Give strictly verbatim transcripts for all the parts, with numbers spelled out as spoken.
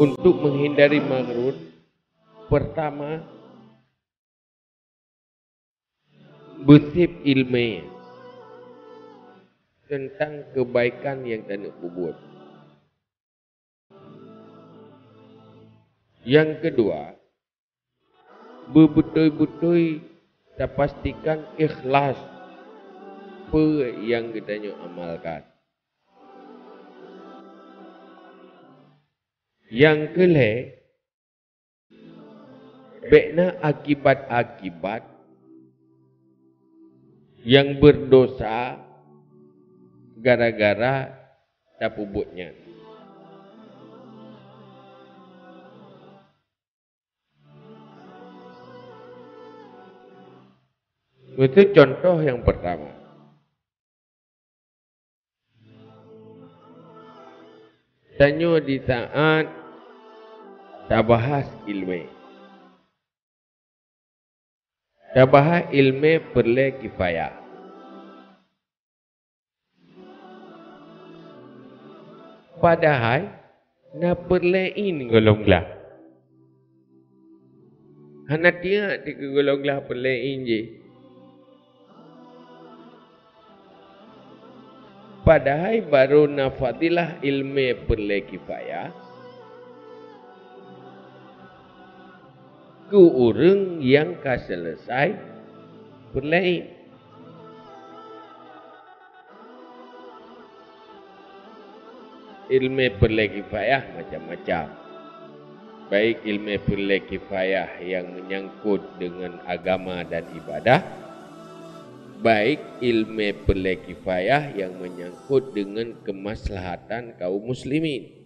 Untuk menghindari maghrur, pertama, beuseb iéleumé teuntang keubaikan nyang taneuk peubuet. Nyang keudua, beubeutôi-beutôi tapastikan ikhlas peue nyang geutanyoe amalkan. Nyang keulhée, bék na akibat-akibat nyang beurdosa gara-gara tapeubuet nyan. Itu contoh nyang pertama. Tanyoe di saat tabahas iéleumé. Tabahas iéleumé peureulée kifayah. Padahai na peureulée in gohlom glah. Hana tiek dikeue gohlom glah peureulée in jih. Padahai barô na fadilah iéleumé peureulée kifayah keu ureuëng nyang ka seuleusai peureulée in. Iéleumé peureulée kifayah macam-macam. Baik iéleumé peureulée kifayah nyang meunyangkot deungon agama dan ibadah, baik iéleumé peureulée kifayah nyang meunyangkot deungon keumaslahatan kaum muslimin.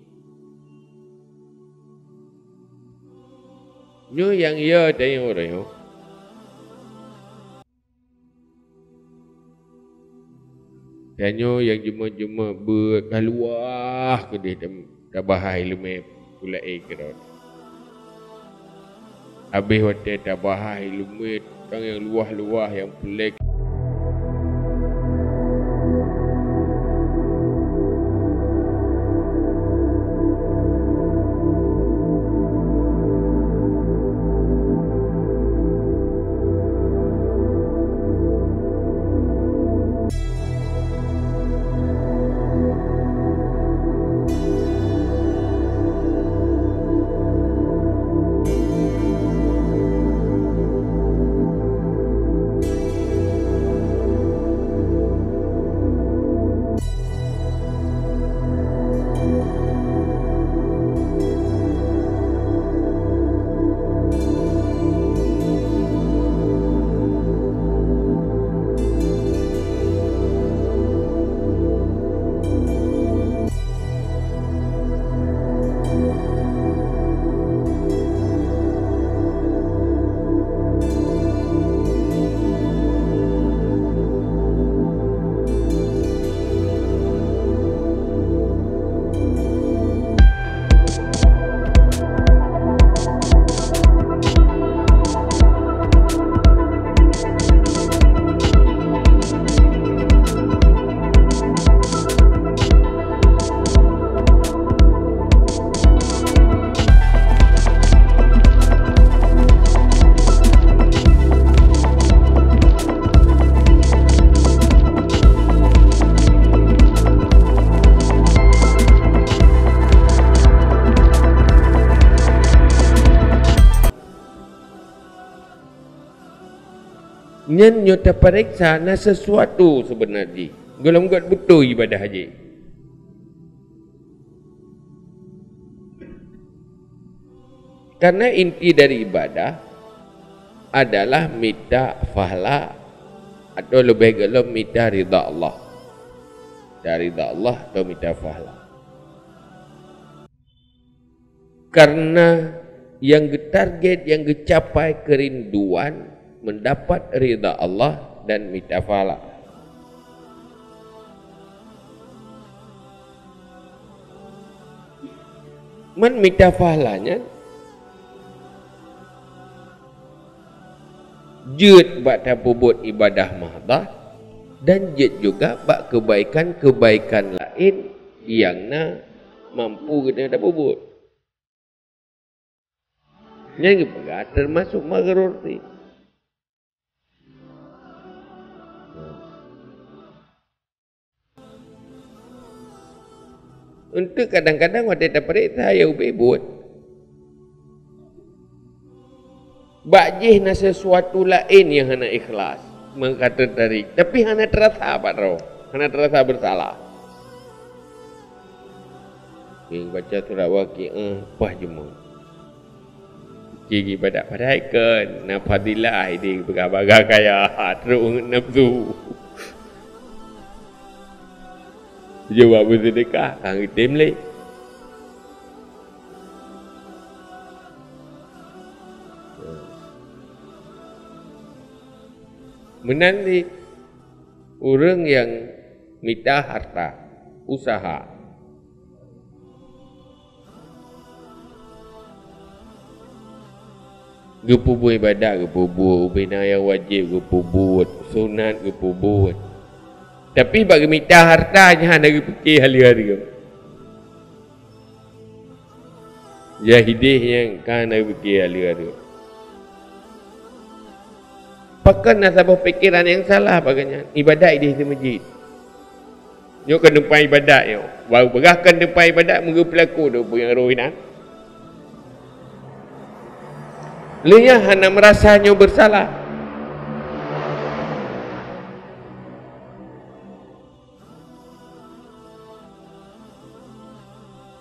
Nyoe nyang yo tanyoe uroe nyoe. Tanyoe nyang jeumeut-jeumeut beuet ka luwah keudeh tam-, tabahai iéleumé peureulée keudroe. Habéh watée tabahai iéleumé tang nyang luwah-luwah nyang peureulée. Nyan nyoe tapareksa na sesuatu seubeuna jih. Gohlom gét beutôi ibadah jih. Karena inti dari ibadah adalah mita pahala atau leubeh gohlom mita ridha Allah. Mita ridha Allah atau mita pahala. Karena nyang geutarget, nyang geucapai keurinduan mendapat ridha Allah dan mita pahala. Man mita pahala nyan jeuet bak tapeubuet ibadah mahdah dan jeuet juga bak keubaikan-keubaikan laén nyang na mampu geutanyoe tapeubuet. Nyan geupeugah teumasuk maghrur tadi. Untuk kadang-kadang watée tapareksa ya ubé buet. Bak jih na sesuatu laén nyang hana ikhlas, meukateutari, tapi hana terasa bak droe, hana terasa bersalah. Baca surat Waqiah, eh, paih jeumoe. Ciri ibadat padahai kon na fadilah, ideh bagah-bagah kaya, trok ngon nafsu. Jaweueb beuseudeukah, ka geutem lé. Meunan lé ureuëng nyang mita harta, usaha. Geupeubuet ibadat, geupeubuet ubena nyang wajéb, geupeubuet sunat, geupeubuet. Tapi bak geumita harta nyan hana geupike haleue-haleue. Jahideh nyang ka hana geupike haleue-haleue. Pakon na saboh pikeran nyang salah bak gobnyan, ibadat ideh di meuseujid. Nyoe keuneumpat ibadat nyoe. Baru peugah keuneumpat ibadat meugeupeulaku dong peue nyang roh inan. Lé nyan hana meurasa nyoe beusalah.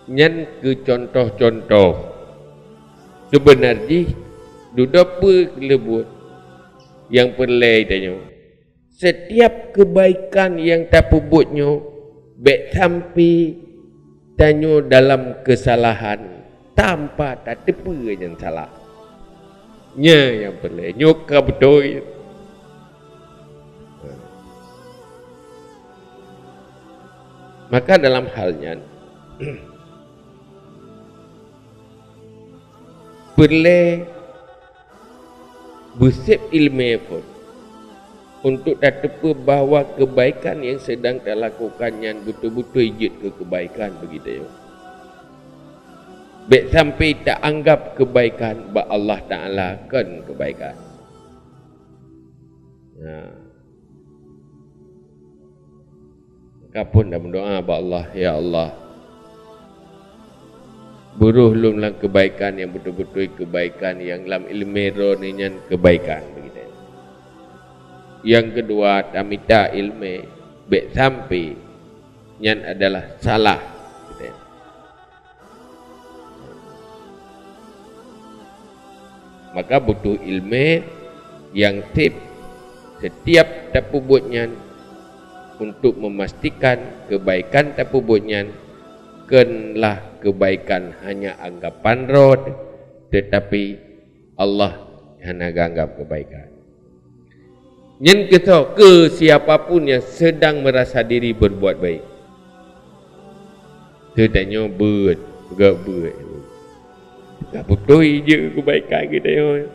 Nyan keu cuntoh-cuntoh. Seubeuna jih dudoe peue keuleubut nyang peureulée tanyoe. Setiap keubaikan nyang tapeubuet nyoe bék sampai tanyoe dalam keusalahan tanpa tateupeue nyang salah. Nyan nyang peureulée nyoe ka beutôi. Maka dalam hal nyan peureulée beuseb iéleumé phon untuk tateupeue bahwa keubaikan nyang seudang talakukan nyan beutôi-beutôi jeuet keu keubaikan bagi tanyoe. Bék sampai taanggab keubaikan bak Allah Taala kon keubaikan. Nah. Kaphon dan meudoá bak Allah, "Ya Allah, beuroh lôn lam keubaikan nyang beutôi-beutôi keubaikan nyang lam iéleumé droeneuh nyan keubaikan," begitu. Nyang keudua, tamita iéleumé bék sampai nyan adalah salah, begitu. Maka butuh iéleumé nyang seb setiap tapeubuet nyan untuk meumastikan keubaikan tapeubuet nyan kon lah keubaikan hanya anggapan droe, teutapi Allah hana geuanggab keubaikan. Nyan keusoe keu siapa pun nyang seudang meurasa diri beurbuat baik. Teutanyoe beuet, peugah beuet. Ka beutôi jeuet keubaikan geutanyoe.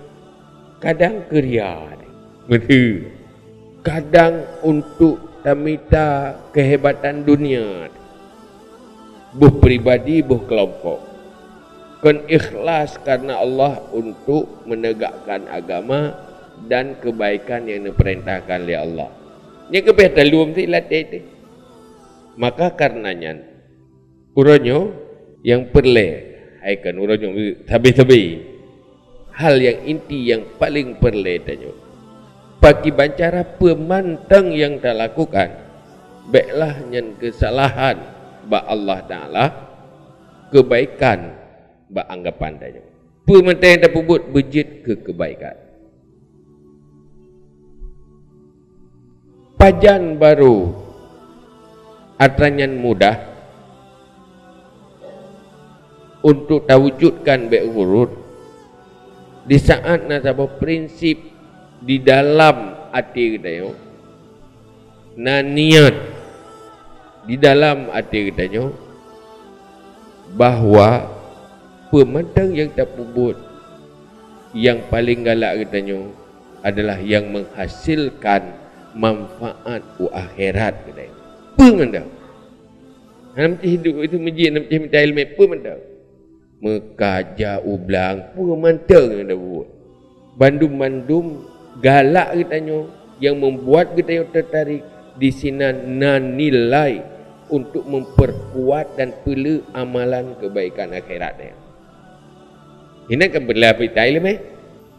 Kadang keu ria, meuteue. Kadang untuk tamita keuhebatan dunia. Boh pribadi, boh keulompok. Kon ikhlas karena Allah untuk menegakkan agama dan keubaikan nyang neupeurintahkan lé Allah. Nyan keuh pih taleuem sit lam até teuh. Maka karena nyan, uroe nyoe nyang peureulée, hai kon uroe nyoe sabe-sabe. Hal nyang inti nyang paleng peureulée tanyoe, pakiban cara peue mantong nyang talakukan, béklah nyan keusalahan bak Allah Taala, keubaikan bak anggapan tanyoe. Peue mantong nyang tapeubuet beujeuet keu keubaikan. Pajan barô atra nyan mudah untuk tawujudkan bék gurot, di saát na saboh prinsip di dalam até geutanyoe, na niet di dalam até geutanyoe bahwa peue mantong nyang tapeubuet nyang paleng galak geutanyoe adalah nyang meuhasilkan manfaat u akhirat geutanyoe. Peue mantong? Hana meusti hidup itu meujih, hana meusti mita iéleumé, peue mantong? Meukaja u blang, peue mantong nyang tapubuet. Bandum-bandum galak geutanyoe nyang membuat geutanyoe tertarik, di sinan na nilai untuk memperkuat dan peuleueh amalan kebaikan akhirat nyan. Inan kan beulapih tai leumeh.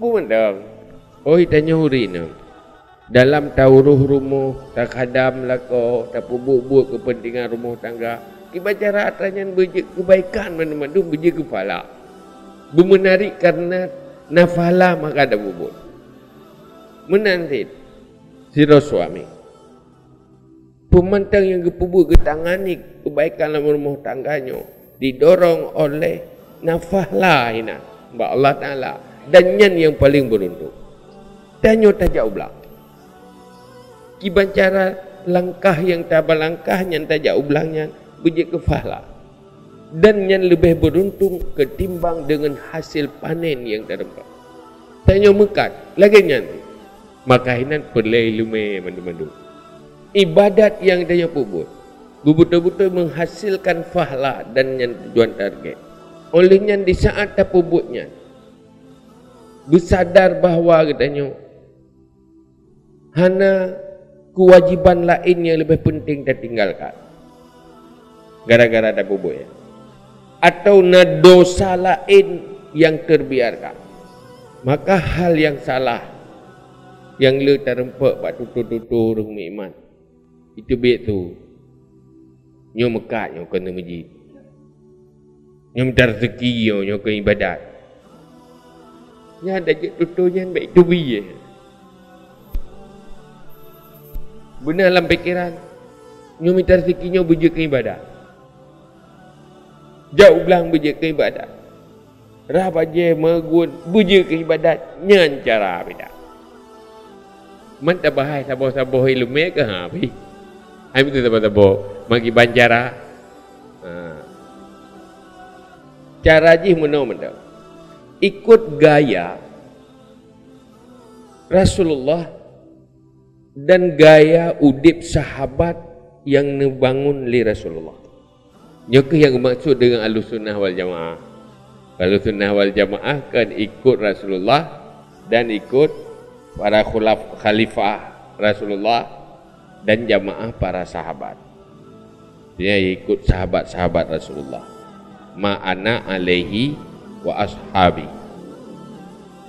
Peue mantong? Oh, tanyoe ureueng inong. Dalam tauroh rumoh, takhadam lakoe, tapeubuet-buet keupeuntengan rumoh tangga, kiban cara atra nyan beujeuet keubaikan mandum-mandum beujeuet keu pahala. Beumeunari kareuna na pahala maka tapeubuet. Meunan cit sidroe suami. Peue mantong nyang geupeubuet geutangani keubaikan lam rumoh tangga nyoe didorong oleh na pahala inan bak Allah Taala, dan nyan nyang paleng beuruntung. Tanyoe tajak u blang. Kiban cara langkah nyang tabalangkah nyan tajak u blang nyan beujeuet keu pahala. Dan nyan leubeh beuruntung keutimbang deungon hasé panen nyang tareumpok. Tanyoe meukat lagée nyan. Maka inan peureulée ileumé mandum-mandum. Ibadat nyang tanyoe peubuet beubeutôi-beutôi meuhasilkan pahala dan nyan tujuan target. Óh lheueh nyan, di saát tapeubuet nyan, beusadar bahwa geutanyoe hana keuwajéban laén nyang leubeh peunteng tatinggalkan gara-gara tapeubuet nyan, atawa na desya laén nyang teubiarkan, maka hal nyang salah nyang le tareumpok bak tutoe-tutoe ureuëng meuiman. Itu biet tu. Nyoe meukat nyoe keuneuk meuji. Nyoe mita rezeki nyoe, nyoe keu ibadat. Nyan dak jeuet tutoe nyan bak itu biet. Beuna lam pikeran, nyoe mita rezeki nyoe beujeuet keu ibadat. Jak u blang beujeuet keu ibadat. Rhah bajée meugun beujeuet keu ibadat, nyan cara beda. Man tabahai saboh-saboh ileumé keu ha pih. Hai beutôi saboh-saboh, magi ban cara. Ha. Cara jih meunoe mantong. Ikot gaya Rasulullah dan gaya udeb sahabat nyang neubangun lé Rasulullah. Nyoe kheueh nyang geumaksud deungon Ahlussunnah wal Jamaah. Ahlussunnah wal Jamaah kan ikot Rasulullah dan ikot para khulaf-, khalifah Rasulullah dan jamaah para sahabat. Dia ikot sahabat-sahabat Rasulullah. Ma ana alaihi wa ashabi.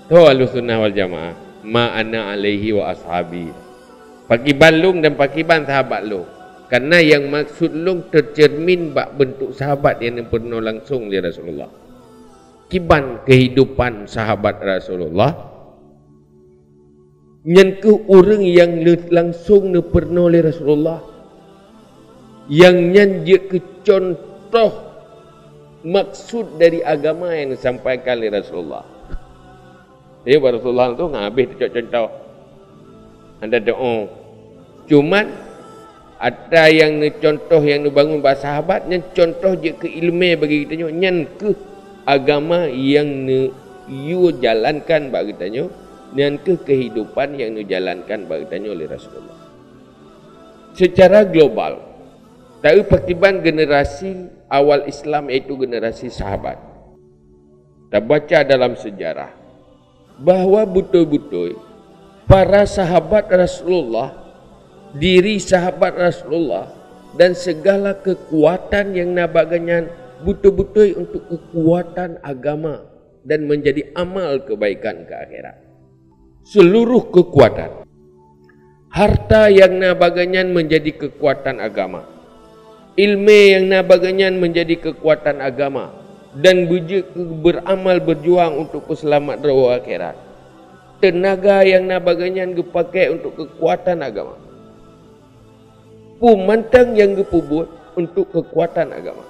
Toh Ahlussunnah wal Jamaah, ma ana alaihi wa ashabi. Pakiban lôn dan pakiban sahabat lôn. Karena nyang maksud lôn teuceurmin bak beuntuk sahabat nyang neupeurunoe langsong lé Rasulullah. Kiban keuhidupan sahabat Rasulullah, nyan kheueh ureuëng nyang le-, langsong neupeurunoe lé Rasulullah. Nyang nyan jeuet keu contoh maksud dari agama nyang disampaikan lé Rasulullah. Jadi, bak Rasulullah tu ngon habéh teucok contoh. Hana doa. Cuman, atra nyang neucontoh, nyang neubangun bak sahabat, nyan contoh jeuet keu ileumé bagi geutanyoe. Nyan kheueh agama nyang neuyue jalankan bak geutanyoe. Nyan kheueh keuhidupan nyang neujalankan bak geutanyoe lé Rasulullah. Secara global, taeu pakiban generasi awal Islam, yaitu generasi sahabat. Tabaca dalam sejarah bahwa beutôi-beutôi para sahabat Rasulullah, diri sahabat Rasulullah, dan segala kekuatan nyang na bak geuhnyan beutôi-beutôi untuk kekuatan agama dan menjadi amal kebaikan ke akhirat. Seluruh kekuatan. Harta nyang na bak geuhnyan menjadi kekuatan agama. Ileumé nyang na bak geuhnyan menjadi kekuatan agama dan beujeuet keu beuramal beujuang untuk peuseulamat droe akhirat. Teunaga nyang na bak geuhnyan geupaké untuk kekuatan agama. Peue mantong nyang geupeubuet untuk kekuatan agama.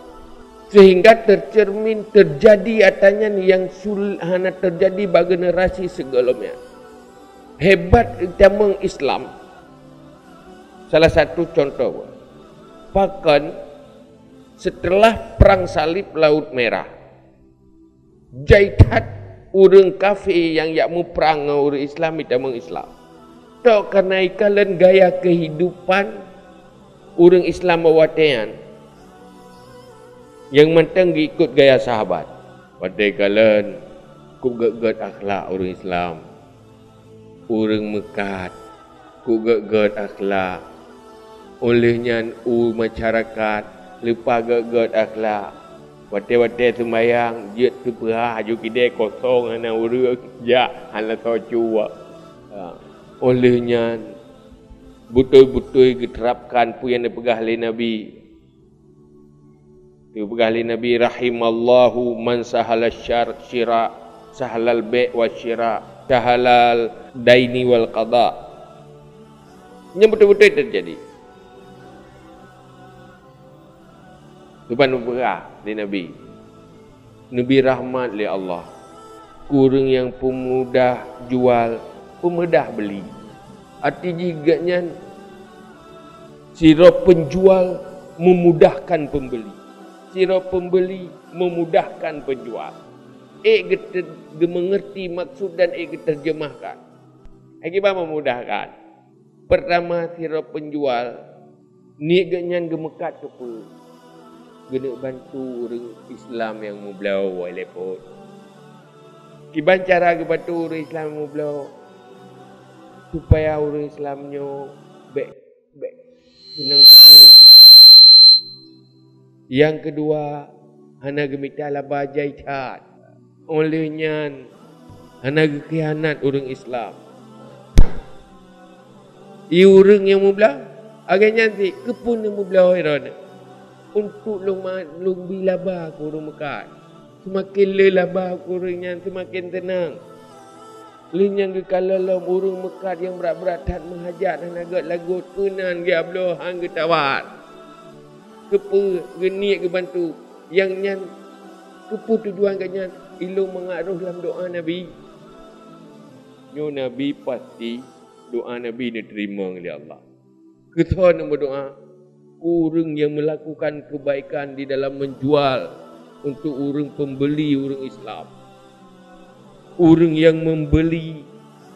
Sehingga teuceurmin teujadi atra nyan nyang sul-, hana teujadi bak generasi sigohlom nyan. Hebat tamong Islam. Salah satu contoh, pakon setelah Perang Salib Laut Merah, jai that ureuëng kafé nyang jak muprang ngon ureuëng Islam jitamong Islam. Toh kareuna ikalon gaya keuhidupan ureuëng Islam bak watée nyan nyang mantong geuikot gaya sahabat. Watée kalon, keu gét-gét akhlak ureuëng Islam. Ureuëng meukat, keu gét-gét akhlak. Óh lheueh nyan u masyarakat, leupah gét-gét akhlak. Watée-watée seumayang, jeuet teupeuhah aju kidée kosong hana ureuëng, jak hana soe cue. Ha. Óh lheueh nyan, beutôi-beutôi geuterapkan peue nyang neupeugah lé Nabi. Geupeugah lé Nabi, "Rahimallahu man sahala syar-, syira, sahalal bai' wa syira, sahalal daini wal qada." Nyan beutôi-beutôi teujadi. Tuhan peugah lé Nabi, Nabi rahmat lé Allah. Keu ureuëng nyang peumudah jual, peumudah beli. Arti jih geuhnyan, sidroe peunjual memudahkan pembeli. Sidroe pembeli memudahkan penjual. Ék geute-, geumeungerti maksud dan ék geuterjemahkan. Ai kiban memudahkan. Pertama, sidroe peunjual, niet geuhnyan geumeukat keu peue? Geuneuk bantu ureuëng Islam nyang meubloe, wahai lé phon. Kiban cara geubantu ureuëng Islam nyang meubloe, supaya ureuëng Islam nyoe bék, bék seunang teungoh. Nyang keudua, hana geumita laba jai that. Óh lheueh nyan, hana geukhianat ureuëng Islam. I ureuëng nyang meubloe, lagée nyan cit, keupeue neumeubloe droeneuh? Untuk lôn ma-, lôn bi laba keu ureuëng meukat. Seumaken le laba keu ureuëng nyan, seumaken teunang. Lheueh nyan geukalon lom ureuëng meukat nyang brat-brat that meuhajat hana gét lagot keunan geubloe han geutawat. Keupeue geuniet geubantu? Nyang nyan keupeue tujuan geuhnyan? Ilôn mangat roh lam doá Nabi. Nyoe Nabi pasti doá Nabi neuteurimong lé Allah. Keu soe neumeudoá? Keu ureuëng nyang meulakukan keubaikan di dalam meunjual untuk ureuëng peumbeli ureuëng Islam. Ureuëng nyang meubeli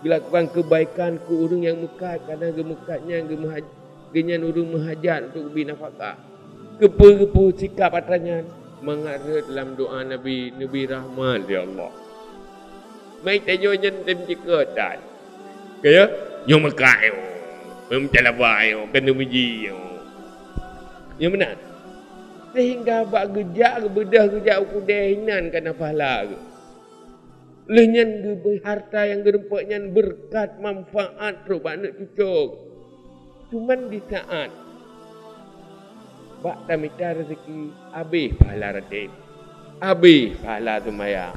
geulakukan keubaikan keu ureuëng nyang meukat, karna geumeukat nyan geumeuhaj-, geunyan ureuëng meuhajat untuk geubi nafakah. Keupeue-keupeue sikap atra nyan mangat rhot lam doá Nabi, Nabi rahmat lé Allah. Mai tanyoe nyan tem jikeuh that. Kaya, nyoe meukat nyoe, meucalaba nyoe, keuneuk meuji nyoe. Nyoe meunan. Sehingga bak geujak, geubeudôh geujak u keudè inan kana pahala geuh. Lheueh nyan geubri harta nyang geurumpok nyan beureukat manfaat trok bak aneuk cucoe. Cuman di saat bak tamita rezeki, habéh pahala raten, habéh pahala seumayang.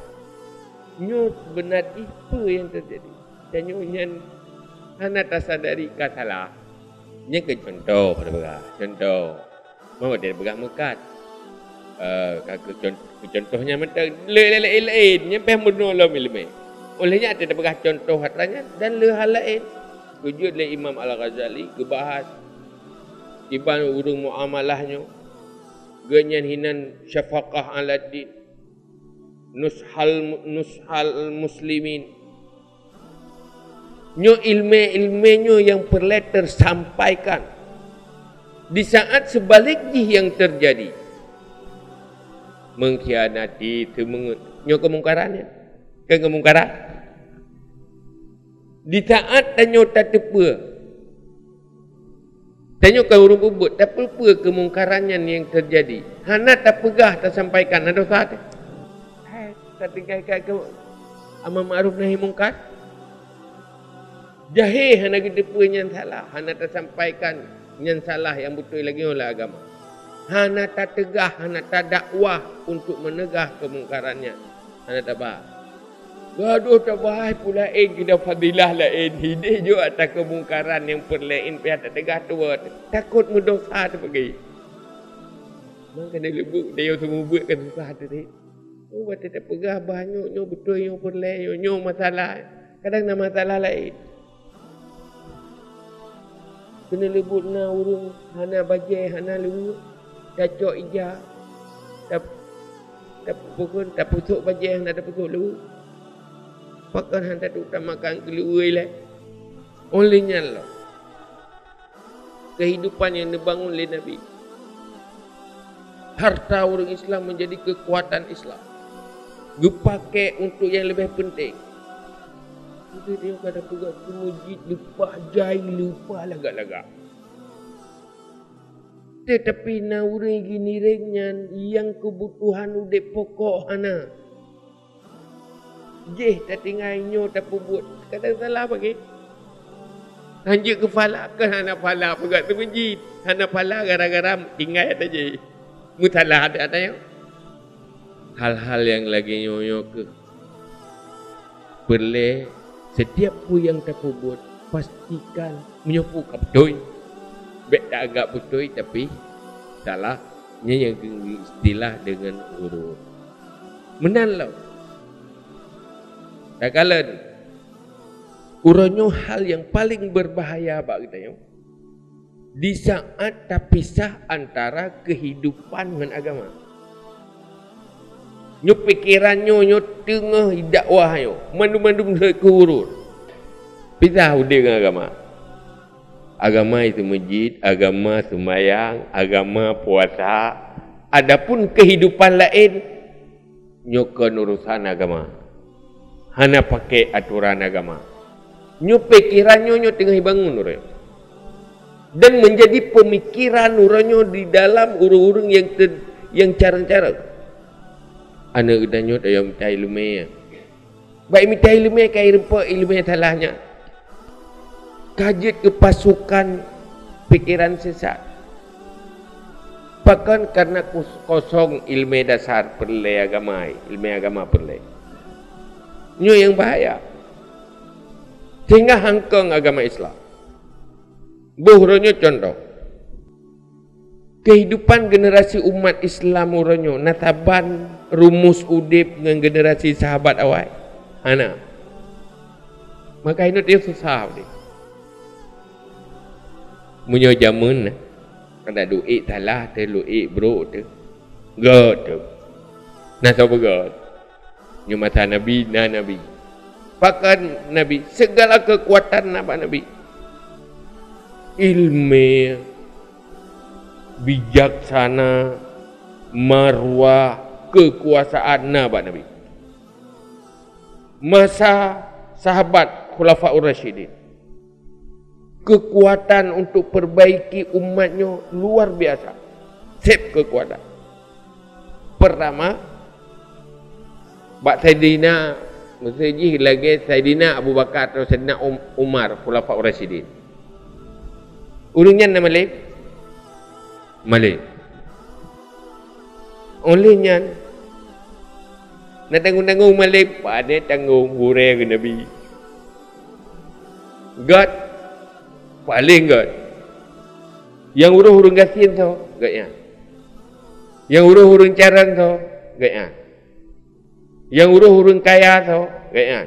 Nyoe seubeuna jih peue nyang teujadi? Tanyoe nyan hana tasadari ka salah. Nyan keu cuntoh, contoh, contoh. Meunan tapeugah meukat. Eh, ka keu con-, keu contoh nyan mantong, le laén-laén, nyan pih meurunoe lom iéleumé. Óh lheueh nyan tapeugah contoh atra nyan dan le hal laén. Geujeuet lé Imam Al-Ghazali geubahas kiban ureuëng muamalah nyoe. Geuhnyan hinan syafaqah ala din, nushal, nushal muslimin. Nyoe iéleumé-iéleumé nyoe nyang peureulée teusampaikan di saat seubalik jih nyang teujadi. Mengkhianati, teumeungeut. Nyoe keumungkaran nyan. Keu keumungkaran. Di saat tanyoe tateupeue, tanyoe ka ureuëng peubuet, tapi peue keumungkaran nyan nyang teujadi? Hana tapeugah, tasampaikan, na dosa teuh. Hai, tatinggai ka keu amar ma'ruf nahi mungkar. Jahé hana geuteupeue nyan salah, hana tasampaikan nyan salah nyang beutôi lagée nyoe lam agama. Hana tateugah, hana tadakwah untuk meunegah keumungkaran nyan. Hana taba. Gadoh tabahai peue laén keunan fadilah laén, hidéh jok atra keumungkaran nyang peureulée pih tateugah tuwoe, takot meudosa teuh bagi. Mangkana leubeh dayah seumeubeuet ka susah teuh. Oh, watée tapeugah bah nyoe, nyoe beutôi, nyoe peureulée, nyoe, nyoe masalah. Kadang na masalah laén. Keuneuk leubeh na ureuëng hana bajée, hana luweue, tacok ija, tap-, tapeuphon, tapeusok bajée, hana tapeusok luweue. Pakon hana tatuek tamakan keu luweue ilée? Óh lheueh nyan lom, kehidupan nyang neubangun lé Nabi. Harta ureuëng Islam menjadi kekuatan Islam. Geupakée untuk nyang leubeh peunteng. Jadi nyoe ka tapeugah keu meujid leupah jai, leupah lagak-lagak. Teutapi na ureuëng geuniréng nyan nyang keubutuhan udeb pokok hana. Jih tatinggai nyoe tapeubuet, kadang salah bagi. Hanjeuet keu phala, kan hana phala peugah teumeujid. Hana phala gara-gara tinggai ata jih. Meusalah ata nyoe. Hal-hal nyang lagée nyoe, nyoe keuh peureulée setiap peue nyang tapeubuet, pastikan meunyoe peue ka beutôi. Bék taanggab beutôi, tapi salah. Nyan nyang geuistilah deungon ureuëng. Meunan lom. Takalon, uroe nyoe hal nyang paleng beubahaya bak geutanyoe, di saát tapisah antara keuhidupan ngon agama. Nyoe pikeran nyoe, nyoe teungoh dakwah nyoe, mandum-mandum lheueh keu ureuëng. Pisah udeb ngon agama. Agama itu meujid, agama seumayang, agama puasa. Adapun keuhidupan laén, nyoe kon urusan agama. Hana pakai aturan agama. Nyoe pikeran nyoe, nyoe teungoh jibangun uroe nyoe. Dan menjadi pemikiran uroe nyoe di dalam ureuëng-ureuëng nyang te-, nyang carông-carông. Aneuëk geutanyoe tayue mita iéleumé. Bak mita iéleumé ka irumpok iéleumé salah nyan. Ka jeuet keu pasukan pikeran sesat. Pakon? Karena kus-, kosong iéleumé dasar peureulée agama, iéleumé agama peureulée. Nyoe nyang bahaya. Sehingga hangkong agama Islam. Boh uroe nyoe contoh. Keuhidupan generasi umat Islam uroe nyoe na saban rumus udeb ngon generasi sahabat awai? Hana. Maka hinoe teuh susah udeb. Meunyoe jameun na, kada duek salah teuh, luek brok teuh. Göt teuh. Na soe beugöt? Nyoe masa Nabi na Nabi. Pakon Nabi? Segala keukuatan na bak Nabi. Iéleumé, bijaksana, marwah, keukuasaan na bak Nabi. Masa sahabat Khulafaur Rasyidin, keukuatan untuk perbaiki umat nyoe luar biasa. Seb keukuatan. Pertama, bak Saidina, maksud jih lagée Saidina Abu Bakar atau Saidina Um-, Umar, Khulafaur Rasyidin. Ureuëng nyan na malém? Malém. Óh lheueh nyan, na tanggong-tanggong malém, padé tanggong gurée keu Nabi. Göt, paleng göt. Nyang uroh ureuëng gasien soe? Göt nyan. Nyang uroh ureuëng carông soe? Göt nyan. Nyang uroh ureuëng kaya soe? Göt nyan.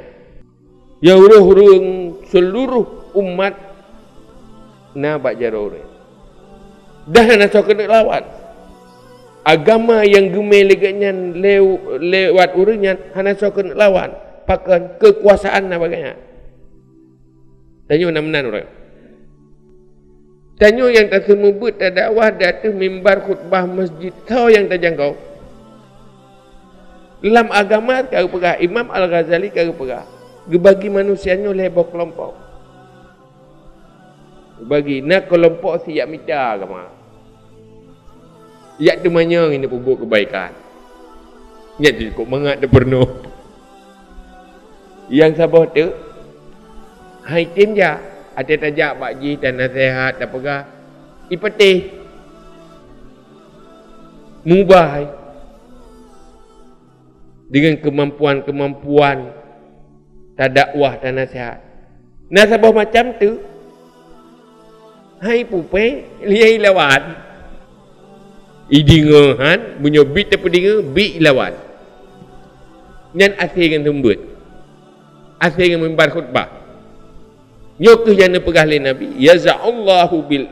Nyang uroh ureuëng seuluroh umat na bak jaroe ureuëng. Dan hana soe keuneuk lawan. Agama nyang geumé lé geuhnyan lew-, lewat ureuëng nyan hana soe keuneuk lawan. Pakon? Keukuasaan na bak geuhnyan. Tanyoe na meunan uroe. Tanyoe nyang taseumeubeuet tadakwah di ateueh mimbar khutbah masjid, soe nyang tajangkau? Lam agama ka geupeugah, Imam Al-Ghazali ka geupeugah, geubagi manusia nyoe lhée boh keulompok. Geubagi, na keulompok siyak mita agama. Jak teumanyong, ini peubuet keubaikan. Nyan cukôp mangat teupeureunoh. Nyang saboh teuk, hai tem jak, até tajak bak jih dan naseuhat tapeugah, ipatéh, mubai. Deungon keumampuan-keumampuan tadakwah, tanaseuhat. Na saboh macam teuk, hai pupée, lhée ilawan. Ideungoe han, meunyoe bit tapeudeungoe, bit ilawan. Nyan asée ngon seumeubeuet. Asée ngon mimbar khutbah. Nyoe kheueh nyang neupeugah lé Nabi, "Yaza'ullahu bil,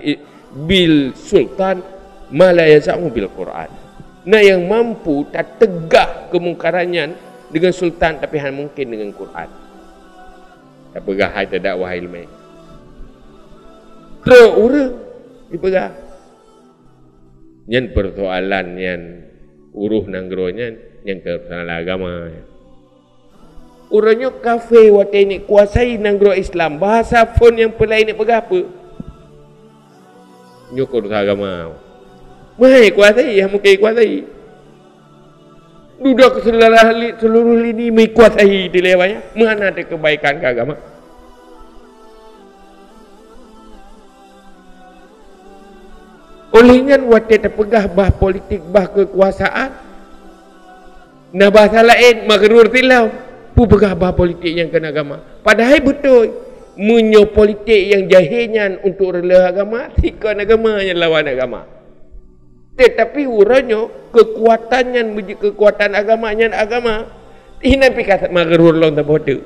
bil sultan ma la yaza'u bil Qur'an." Na nyang mampu tateugah keumungkaran nyan deungon sultan, tapi hana mungken deungon Qur'an. Tapeugah hai tadakwah iéleumé. Trok ureuëng jipeugah. Nyan peusoalan nyan Uroh nanggroe nyan nyang keu masalah agama. Uroe nyoe kafé watée nyoe kuasai nanggroe Islam, bahasa phon nyang peulai nyoe peugah peue? Nyoe keu urusan agama. Meuhai kuasai, nyang mungken kuasai. Dudoe keu seluruh li-, seluruh lini meukuasai di lewatnya. Meuhana teu keubaikan keu agama. Óh lheueh nyan watée teupeugah bah politik, bah keukuasaan, na bahasa laén, maghrur silam, peue peugah bah politik nyang keu agama. Padahai beutôi, meunyoe politik nyang jahé nyan untuk reuloh agama, sikon agama nyang lawan agama. Teutapi uroe nyoe, keukuatan nyan meujeuet keukuatan agama nyan agama. Inan pih ka maghrur lom saboh teuk.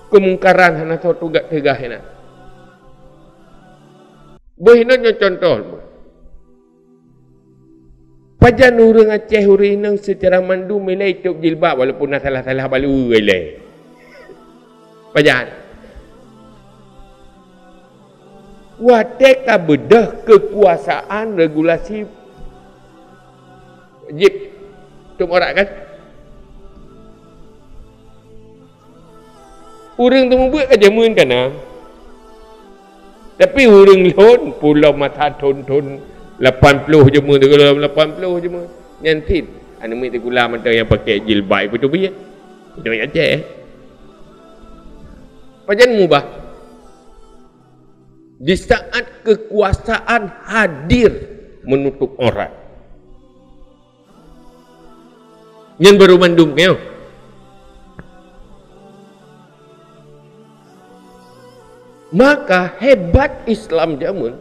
Keumungkaran hana soe teuga-, teugah inan. Boh inoe nyoe contoh. Pajan ureuëng Aceh ureuëng inong seucara mandum ilée itôb jilbab walaupun na salah-salah balu ilée? Pajan? Watée ka beudôh keukuasaan regulasi jih tôb aurat kan? Ureuëng teumeubeuet ka jameun ka na. Tapi ureuëng lôn, pulom masa thon-thon lapan ploh jameun, lapan ploh jameun. Nyan cit, aneuk miet sikula mantong nyang pakai jilbab beuteubiet. Itu nyang Aceh. Pajan mubah? Di saat keukuasaan hadir meunutup aurat. Nyan barô mandum nyoe. Maka hebat Islam jameun,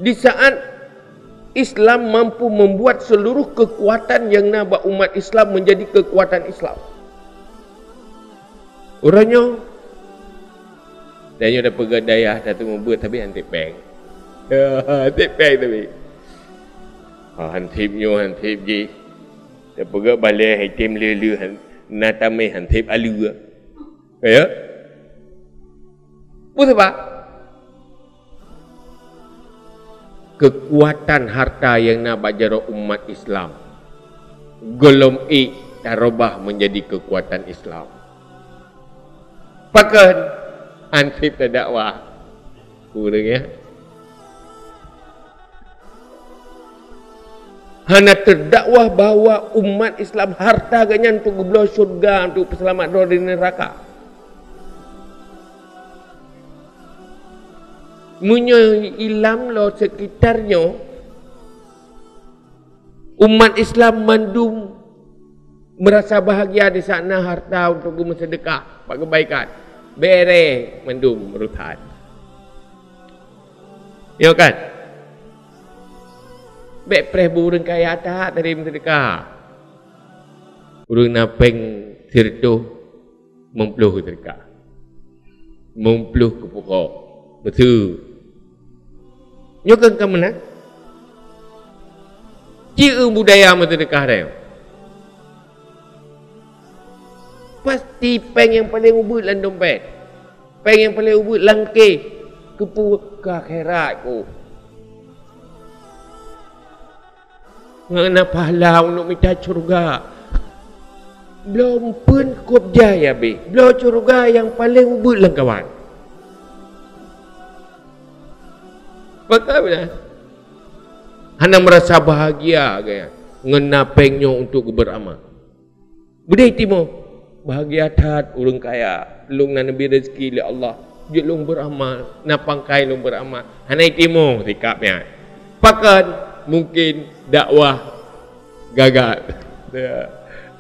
di saat Islam mampu membuat seluruh kekuatan yang na bak umat Islam menjadi kekuatan Islam. Uroe nyoe, tanyoe tapeugah dayah tateumeubeuet tapi han teb péng. Han teb péng tapi. Ah, han teb nyoe, han teb jih. Tapeugah balée item leu-leu han, na tamé han teb alue. Ya? Peue sabab? Keukuatan harta nyang na bak jaroe umat Islam gohlom ék tarubah menjadi keukuatan Islam. Pakon? Han teb tadakwah. Ureuëng ya. Hana teudakwah bahwa umat Islam harta geuh nyan untuk geubloe syurga, untuk peuseulamat droe dari neuraka. Meunyoe ilam lo sekitar nyoe, umat Islam mandum meurasa bahagia di saat na harta untuk geumeuseudeukah bak keubaikan, bere mandum urusan. Nyoe kan? Bék preh bu ureuëng kaya that dari meuseudeukah. Ureuëng na péng sireutôh, limong ploh keu seudeukah. Limong ploh keu pokok. Beutôi. Nyoe kan ka meunan? Ci eu budaya meuseudeukah deh. Pasti péng nyang paleng ubit lam dompet. Péng nyang paleng ubit lam keh. Keupeue? Keu akhirat ku. Ngon na pahala untuk mita syurga. Bloe umpeuen kop jai abéh. Bloe syurga nyang paleng ubit lam kawan. Pakon? Hana meurasa bahagia gaya ngon na péng nyoe untuk geuberamal. Beudeh timoh, bahagia that ureuëng kaya, lôn na neubri rezeki lé Allah, jeuet lôn beramal, na pangkai lôn beramal. Hana itimoh sikap nyan. Pakon? Mungkin dakwah gagal. Ya.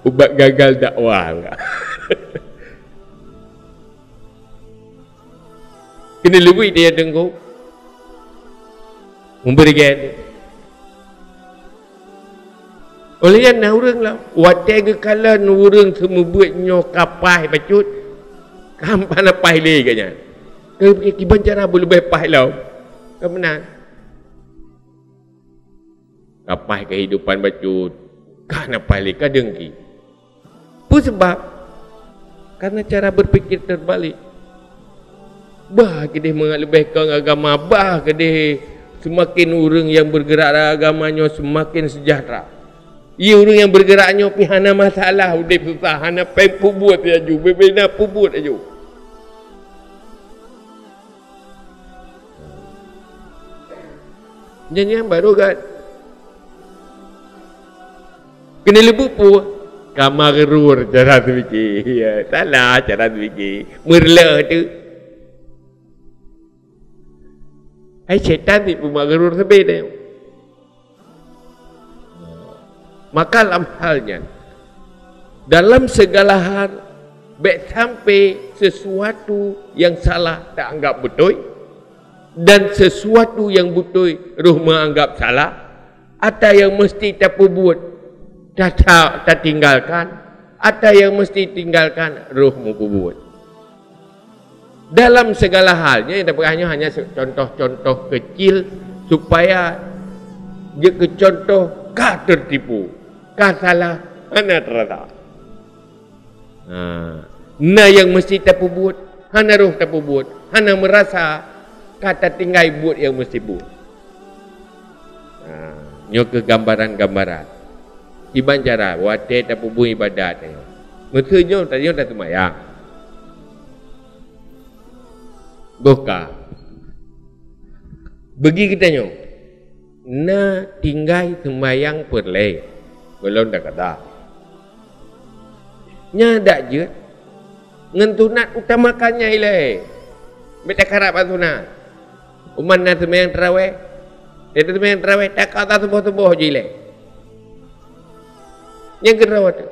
Ubat gagal dakwah. Keuneuk leubeh dia teungku. Memberi gaya dia. Oleh nyan na ureuëng lah, watée geukalon ureuëng seumeubeuet nyoe ka paih bacut, ka hana paih lé geuh nyan. Ka geupiké kiban cara beuleubeh paih lom. Ka meunan. Ka paih keuhidupan bacut, ka hana paih lé, ka deungki. Peue sabab? Karena cara berpikir terbalik. Bah keudeh mangat leubeh keu agama, bah keudeh Seumaken ureuëng nyang beurgeurak lam agama nyoe seumaken seujahteura. Ie ureuëng nyang beurgeurak nyoe pih hana masalah udeb susah, hana péng peubuet laju, bubena peubuet laju. Nyan nyang barô gét. Keuneuk leubuet peue? Ka maghrur cara teupike. Ya, salah cara teupike. Meureuloh tu. Hai syaitan tipu maghrur sabe deh. Maka lam hal nyan, dalam segala hal, bék sampai sesuatu yang salah taanggap beutôi, dan sesuatu yang beutôi roh meuanggap salah, ata nyang meusti tapeubuet, tata-, tatinggalkan, ata nyang meusti tinggalkan, roh meupeubuet. Dalam segala hal, nyoe nyang tapeugah nyoe hanya se-, contoh-contoh kecil supaya jeuet keu contoh ka teutipu, ka salah, hana teurasa. Ha, na nyang meusti tapeubuet, hana roh tapeubuet, hana meurasa ka tatinggai buet nyang meusti buet. Ha, nyoe keuh gambaran-gambaran. Kiban cara watée tapeubuet ibadat nyoe. Meuseu nyoe, tanyoe taseumayang. Boh ka. Beugi geutanyoe, na tinggai seumayang peureulée, gohlom dakata. Nyan dak jeuet ngon sunat utamakan nyan ilée. Bék takarab bak sunat. Umat na seumayang tarawéh, na seumayang tarawéh, takata suboh-suboh jih ilée. Nyang keudroe teuh.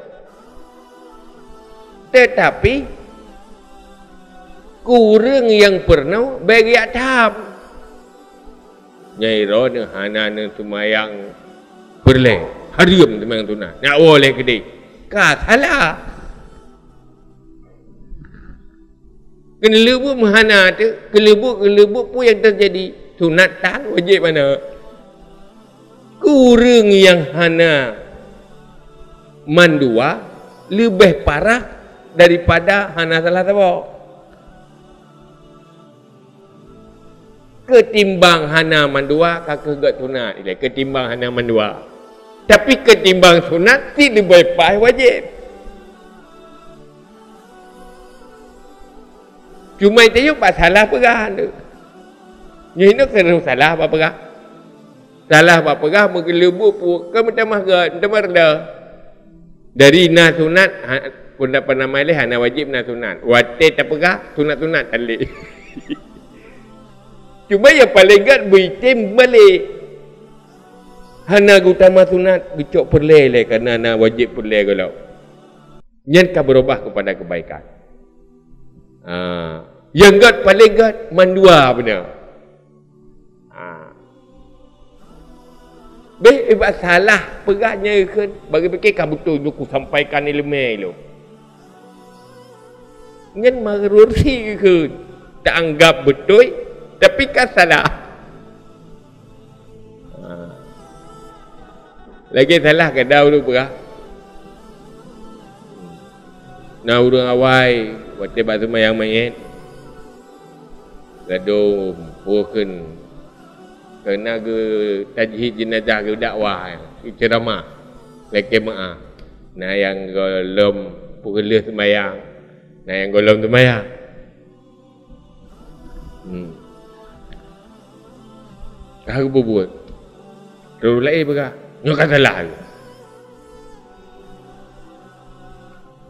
Teutapi, kureueng nyang peurunoe bék geujak tham. Nyang droeneuh hana neuseumayang peureulée, hareuem seumayang sunat, nak woe lé keudeh. Ka salah. Keuneuk leubuet meuhana teuh, keuneuk leubuet, keuneuk leubuet peue nyang teujadi, sunat tan, wajéb hana. Kureueng nyang hana mandua leubeh parah daripada hana salah saboh. Keutimbang hana mandua ka keuh gét sunat ilée, keutimbang hana mandua. Tapi keutimbang sunat cit leubeh paih wajéb. Cuma tanyoe bak salah peugah tu. Nyoe hinoe keuneuk salah bak peugah. Salah bak peugah meukeuleubuek peue, ka meutamah gét, meutamah reundah. Dari na sunat, ha, pun dak pernah maileh hana wajéb na sunat. Watée tapeugah sunat-sunat tan lé. Cuma nyang paleng gét beuitem balek. Hana geutama sunat, geucok peureulée lé, kareuna na wajéb peureulée gohlom. Nyan ka beurubah keupada keubaikan. Ha, nyang gét paleng gét mandua beuna. Ha. Bék iba salah peugah nyan kheun, bagi pike ka beutôi nyoe kusampaikan ileumé lôn. Nyan maghrur si kheun, taanggap beutôi, tapi ka salah. Ha. Lagée salah gata ureuëng peugah. Na ureuëng awai watée bak seumayang manyét, gadôh peue kheun, keuneuk geutajhid jeunazah, geudakwah, geuceuramah, lakée meuáh. Na nyang gohlom peue lheueh seumayang, na nyang gohlom seumayang. Hmm. Ka geububuet. Terus laén peugah, nyoe ka salah lé.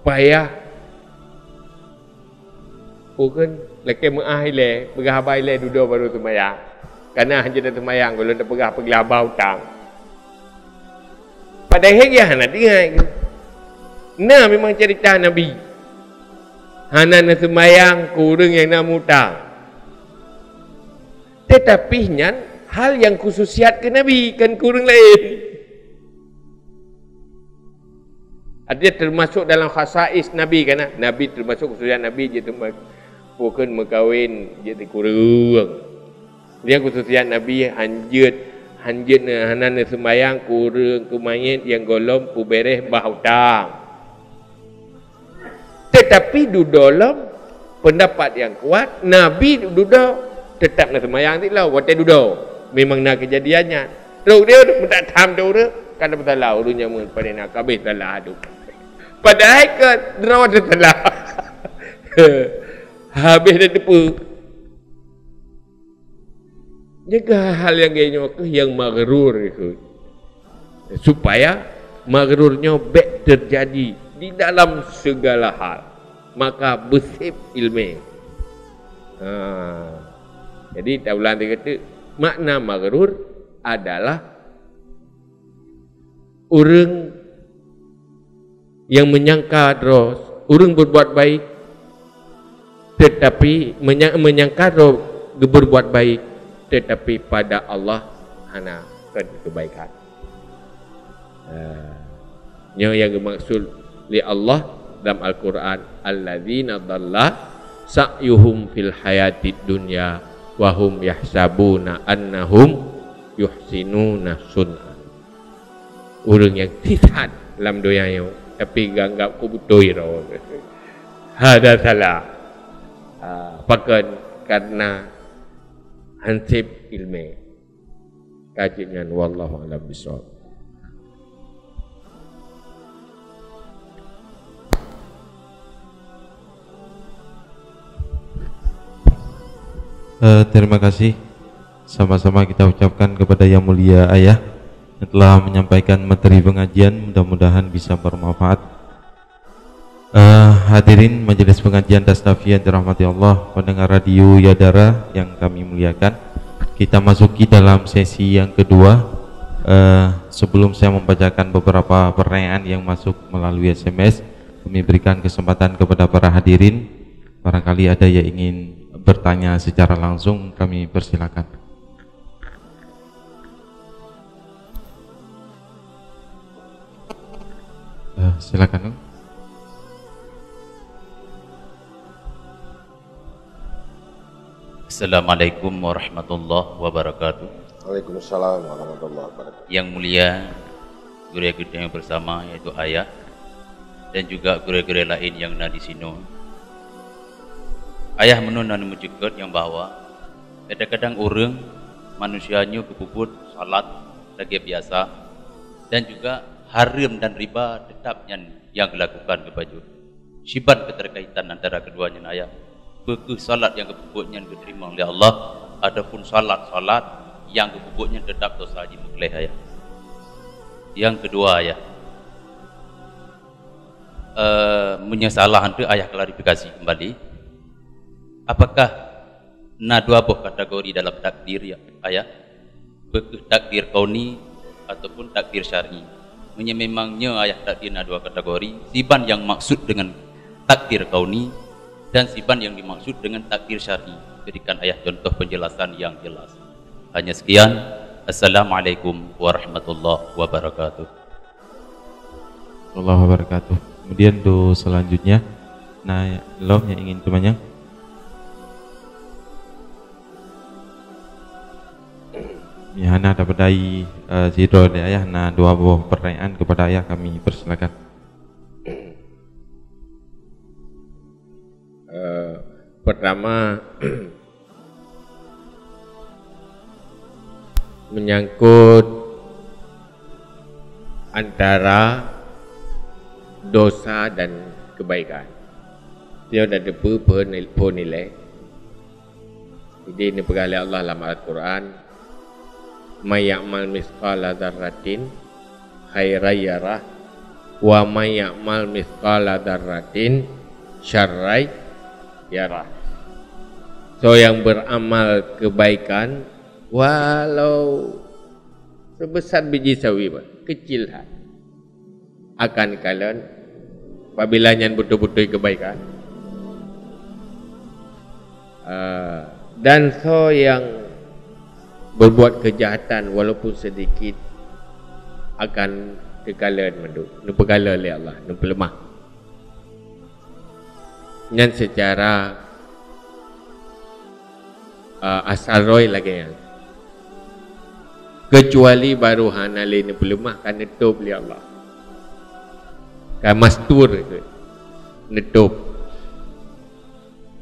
Payah. Ukeuen lakée meuáh ilée, peugah haba ilée dudoe barô seumayang. Kana hanjeuet seumayang, gohlom tapeugah peugleh haba utang. Padahai geuh hana teuingat. Na memang cerita Nabi. Hana neuseumayang keu ureuëng nyang na mutang. Teutapi nyan hal nyang khususiat keu Nabi, kon keu ureuëng laén. Artinya termasuk dalam khasais Nabi, kan? Nabi termasuk khususiat Nabi, jeuet teuma-, ukeuen meukawen, jeuet keu ureuëng. Nyang khususiat Nabi hanjeuet, hanjeuet ne-, hana neuseumayang keu ureuëng, keu manyét nyang gohlom peubéréh bah utang. Teutapi dudoe lom, peundapat nyang kuat, Nabi dudoe teutap neuseumayang sigoe watée dudoe. Memang na keujadian nyan. Trok dia meutak tham tu ureuëng, ka na peusalah ureuëng nyang meupadé na kabeh salah tu. Padahai ka droe teusalah. Habéh dah teupeu. Jaga hal nyang gaya nyoe keuh nyang maghrur itu. Supaya maghrur nyoe bék terjadi di dalam segala hal. Maka beusép ilmé. Ha. Jadi, taulang teuka teuk, makna maghrur adalah ureuëng nyang menyangka droe, ureuëng berbuat baik, tetapi menya-, menyangka droe geuberbuat baik, tetapi pada Allah hana kon kebaikan. Ha. Nyoe nyang geumaksud lé Allah dalam Al-Quran, "Alladzina dhalla sa'yuhum fil hayatid dunya wa hum yahsabuna annahum yuhsinuna sun'a." Ureuëng nyang sisat lam donya nyoe, tapi geuanggap keu beutôi droe. Hada salah. Ah, pakon? Karena hansép ilmé. Ka jeuet nyan, wallahu a'lam bishawab. Eh, terima kasih. Sama-sama kita ucapkan kepada Yang Mulia Ayah yang telah menyampaikan materi pengajian, mudah-mudahan bisa bermanfaat. Eh, hadirin Majelis Pengajian Dastafi yang dirahmati Allah, pendengar Radio Yadara yang kami muliakan, kita masuki dalam sesi yang kedua. Eh, sebelum saya membacakan beberapa pertanyaan yang masuk melalui S M S, kami berikan kesempatan kepada para hadirin. Barangkali ada yang ingin bertanya secara langsung, kami persilakan. Eh, silakan. Assalamualaikum warahmatullahi wabarakatuh. Waalaikumsalam warahmatullahi wabarakatuh. Yang mulia guru kita yang bersama, yaitu ayah, dan juga guru-guru lain yang na di sinoe. Ayah meunun na meucukot nyang bahwa kadang-kadang ureuëng, manusia nyoe geupeubuet salat lagée biasa, dan juga hareuem dan riba teutap nyan nyang geulakukan geubacut. Siban keuteurkaitan antara keudua nyan, ayah. Peu kheueh salat nyang geupeubuet nyan geuteurimong lé Allah, ataupun salat-salat nyang geupeubuet nyan teutap dosa jimeugleh, ayah. Nyang keudua, ayah, eh, meunyoe salah, hantu ayah klarifikasi kembali. Apakah na dua boh kategori dalam takdir, ya, ayah? Peu kheueh takdir kauni ataupun takdir syar'i? Meunyoe memang nyoe, ayah, takdir na dua kategori, siban nyang maksud dengan takdir kauni dan siban nyang dimaksud dengan takdir syar'i. Berikan ayah contoh penjelasan yang jelas. Hanya sekian. Assalamualaikum warahmatullahi wabarakatuh. Warahmatullahi wabarakatuh. Kemudian untuk selanjutnya, na lom nyang ingin teumanyong? Nyang hana tapeudai, eh, sidroe lé ayah, na dua boh pertanyaan kepada ayah, kami persilakan. Eh, pertama, menyangkut antara dosa dan kebaikan. Dia dah debu pun nil-, pun nilai. Jadi, neupeugah lé Allah lam Al-Quran, "May ya'mal mitsqala dzarratin khairan yarah, wa may ya'mal mitsqala dzarratin syarran yarah." So, yang beramal kebaikan, walau sebesar biji sawi, Pak, kecil hat, akan kalon apabila nyan beutôi-beutôi kebaikan. Ah, dan so yang berbuat kejahatan walaupun sedikit akan teukalon mandum, neupeukalon lé Allah, neupeuleumah. Nyan secara, ah, asal roi lagée nyan. Kecuali baru hana lé neupeuleumah, ka neutôb lé Allah. Ka mastur itu. Neutôb.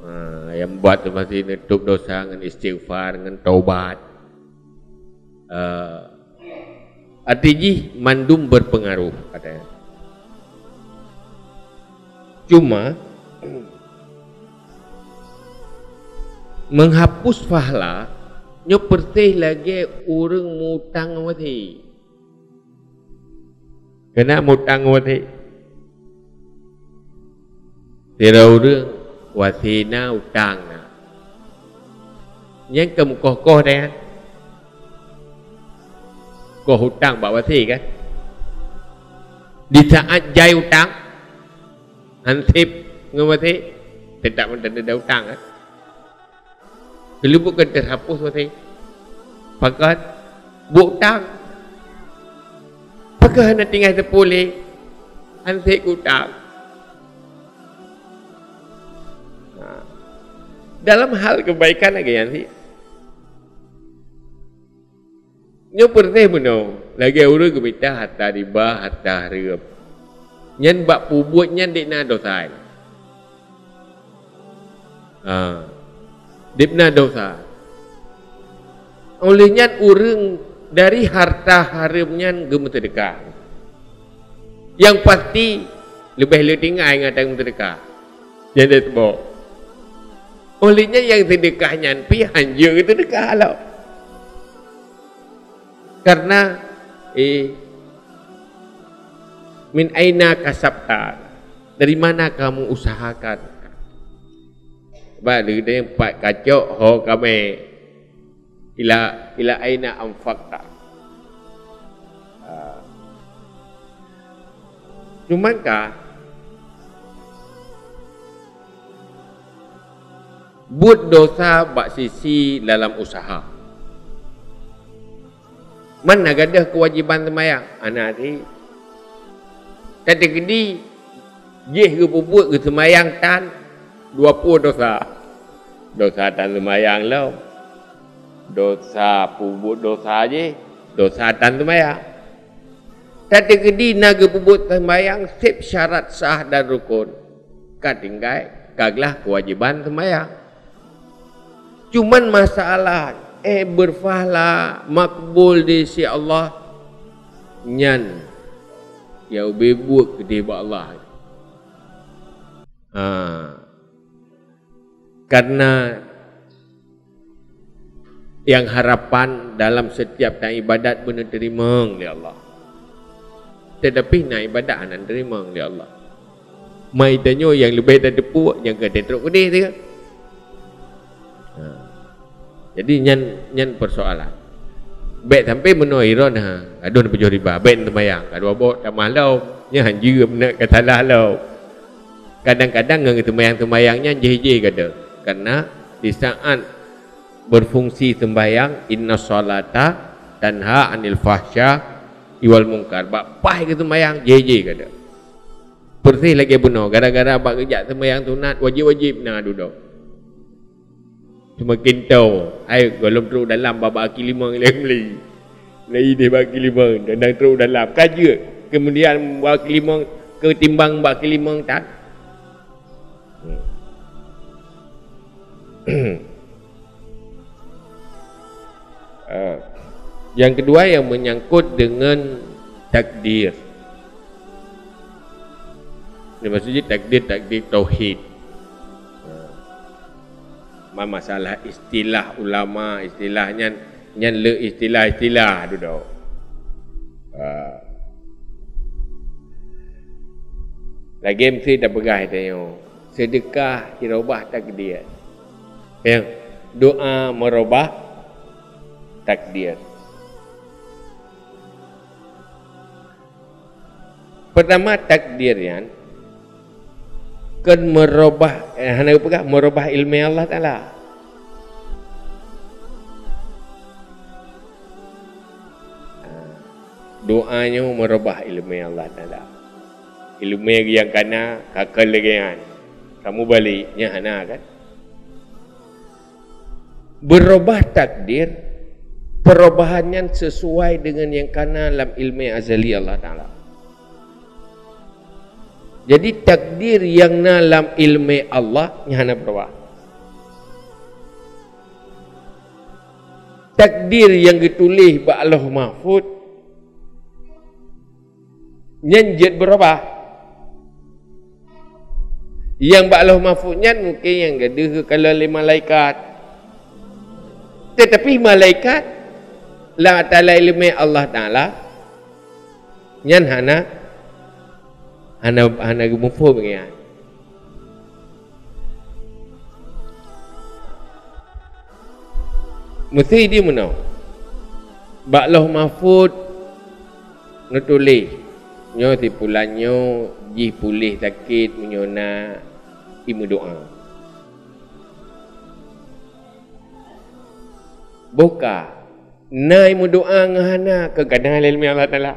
Ha, nyang buat tu masih neutôb dosa ngon istighfar, ngon taubat. Eh, arti jih mandum berpengaruh, katanya. Cuma, menghapus pahala nyoe persis lagée ureuëng mutang ngon maté. Keuneuk mutang ngon maté. Sidroe ureuëng maté na utang na. Nyan ka meukoh-koh deh. Koh utang bak maté kan. Di saat jai utang, hansip ngon maté, teutap meuteuneuda utang kan. Keuleubuk kan terhapus maté. Pakat buet utang. Pakon hana tinggai teupeu lé, hansip utang. Nah, dalam hal kebaikan lagée nyan sih. Nyoe peureulée meunoe, lagée ureuëng geumita hareuta riba, hareuta hareuem. Nyan bak peubuet nyan dek na dosa. Ha. Dek na dosa. Oleh nyan ureuëng dari hareuta hareuem nyan geumeuseudeukah. Nyang pasti leubeh le tinggai ngon ata meuseudeukah. Nyan deh teuboh. Oleh nyan nyang seudeukah nyan pih hanjeuet seudeukah lom. Karena, eh, min aina kasabta, dari mana kamu usahakan? Ba leudeung pat kacok ho kamé, ila, ila aina anfaqta. Ah. Cuman ka buet dosa bak sisi dalam usaha. Man na gadôh keuwajiban seumayang, hana sih. Tateukeudi jih geupeubuet geuseumayang tan dua pue dosa. Dosa tan seumayang lom. Dosa peubuet dosa jih, dosa tan seumayang. Tateukeudi na geupeubuet seumayang seb syarat sah dan rukon, ka tinggai, ka glah keuwajiban seumayang. Cuman masalah, eh, berpahala makbul di sisi Allah, nyan nyang ubé buet keudeh bak Allah. Ha. Karena nyang harapan dalam setiap tan ibadat beuneuteurimeung lé Allah. Tetapi na ibadat hana teurimong lé Allah. Mai tanyoe nyang leubeh tateupeue nyang ka trok keudeh teuh. Ha. Jadi nyan, nyan persoalan. Bèk sampai meunoe iron ha, adoh neupajoh riba, bèk neuseumayang, ka dua boh tamah lom, nyan hanjeuet meunan ka salah lom. Kadang-kadang ngon seumayang-seumayang nyan jih-jih gata. Karena di saat berfungsi sembahyang, inna salata tanha anil fahsya iwal mungkar. Bak paih geuseumayang, jih-jih gata. Persis lagèe bunoe, gara-gara bak geujak seumayang sunat, wajib-wajib na dudoe. Seumaken toe, hai gohlom trok dalam bak-bak kaki limong lé meuli. Lé idéh bak kaki limong, dan trok dalam. Ka jeuet, kemudian bak kaki limong, ketimbang bak kaki limong tan. Hmm. Ah, yang kedua yang menyangkut dengan takdir. Ini maksudnya takdir, takdir tauhid. Ah. Ma-, masalah istilah ulama, istilah nyan, nyan le istilah-istilah dudoe. Ah. Lagèe meusti tapeugah tanyoe. Seudeukah irobah takdir. Ya, doa meurobah takdir. Pertama, takdir nyan kon meurobah, eh, hana geupeugah meurobah ileumèe Allah Taala. Doa nyoe meurobah ileumèe Allah Taala. Ileumèe nyang kana ka keu lagèe nyan. Kamu balek, nyan hana kan? Beurobah takdir, perubahan nyan sesuai dengan nyang kana lam ileumèe azali Allah Taala. Jadi takdir nyang na lam ileumèe Allah nyan hana beurobah. Takdir nyang geutuléh bak Lauh Mahfuz nyan jeuet beurubah. Nyang bak Lauh Mahfuz nyan mungken nyang gadeuh geukalon lé malaikat. Teutapi malaikat lam atra ileumèe Allah Taala nyan hana, hana, hana geumuphom nyan. Meusti di meunoe. Bak Lauh Mahfuz neutuléh, nyoe si pulan nyoe jih puléh sakét meunyoe na imeudoá. Boh ka na imeudoá ngon hana, keu kadang lé Allah Taala.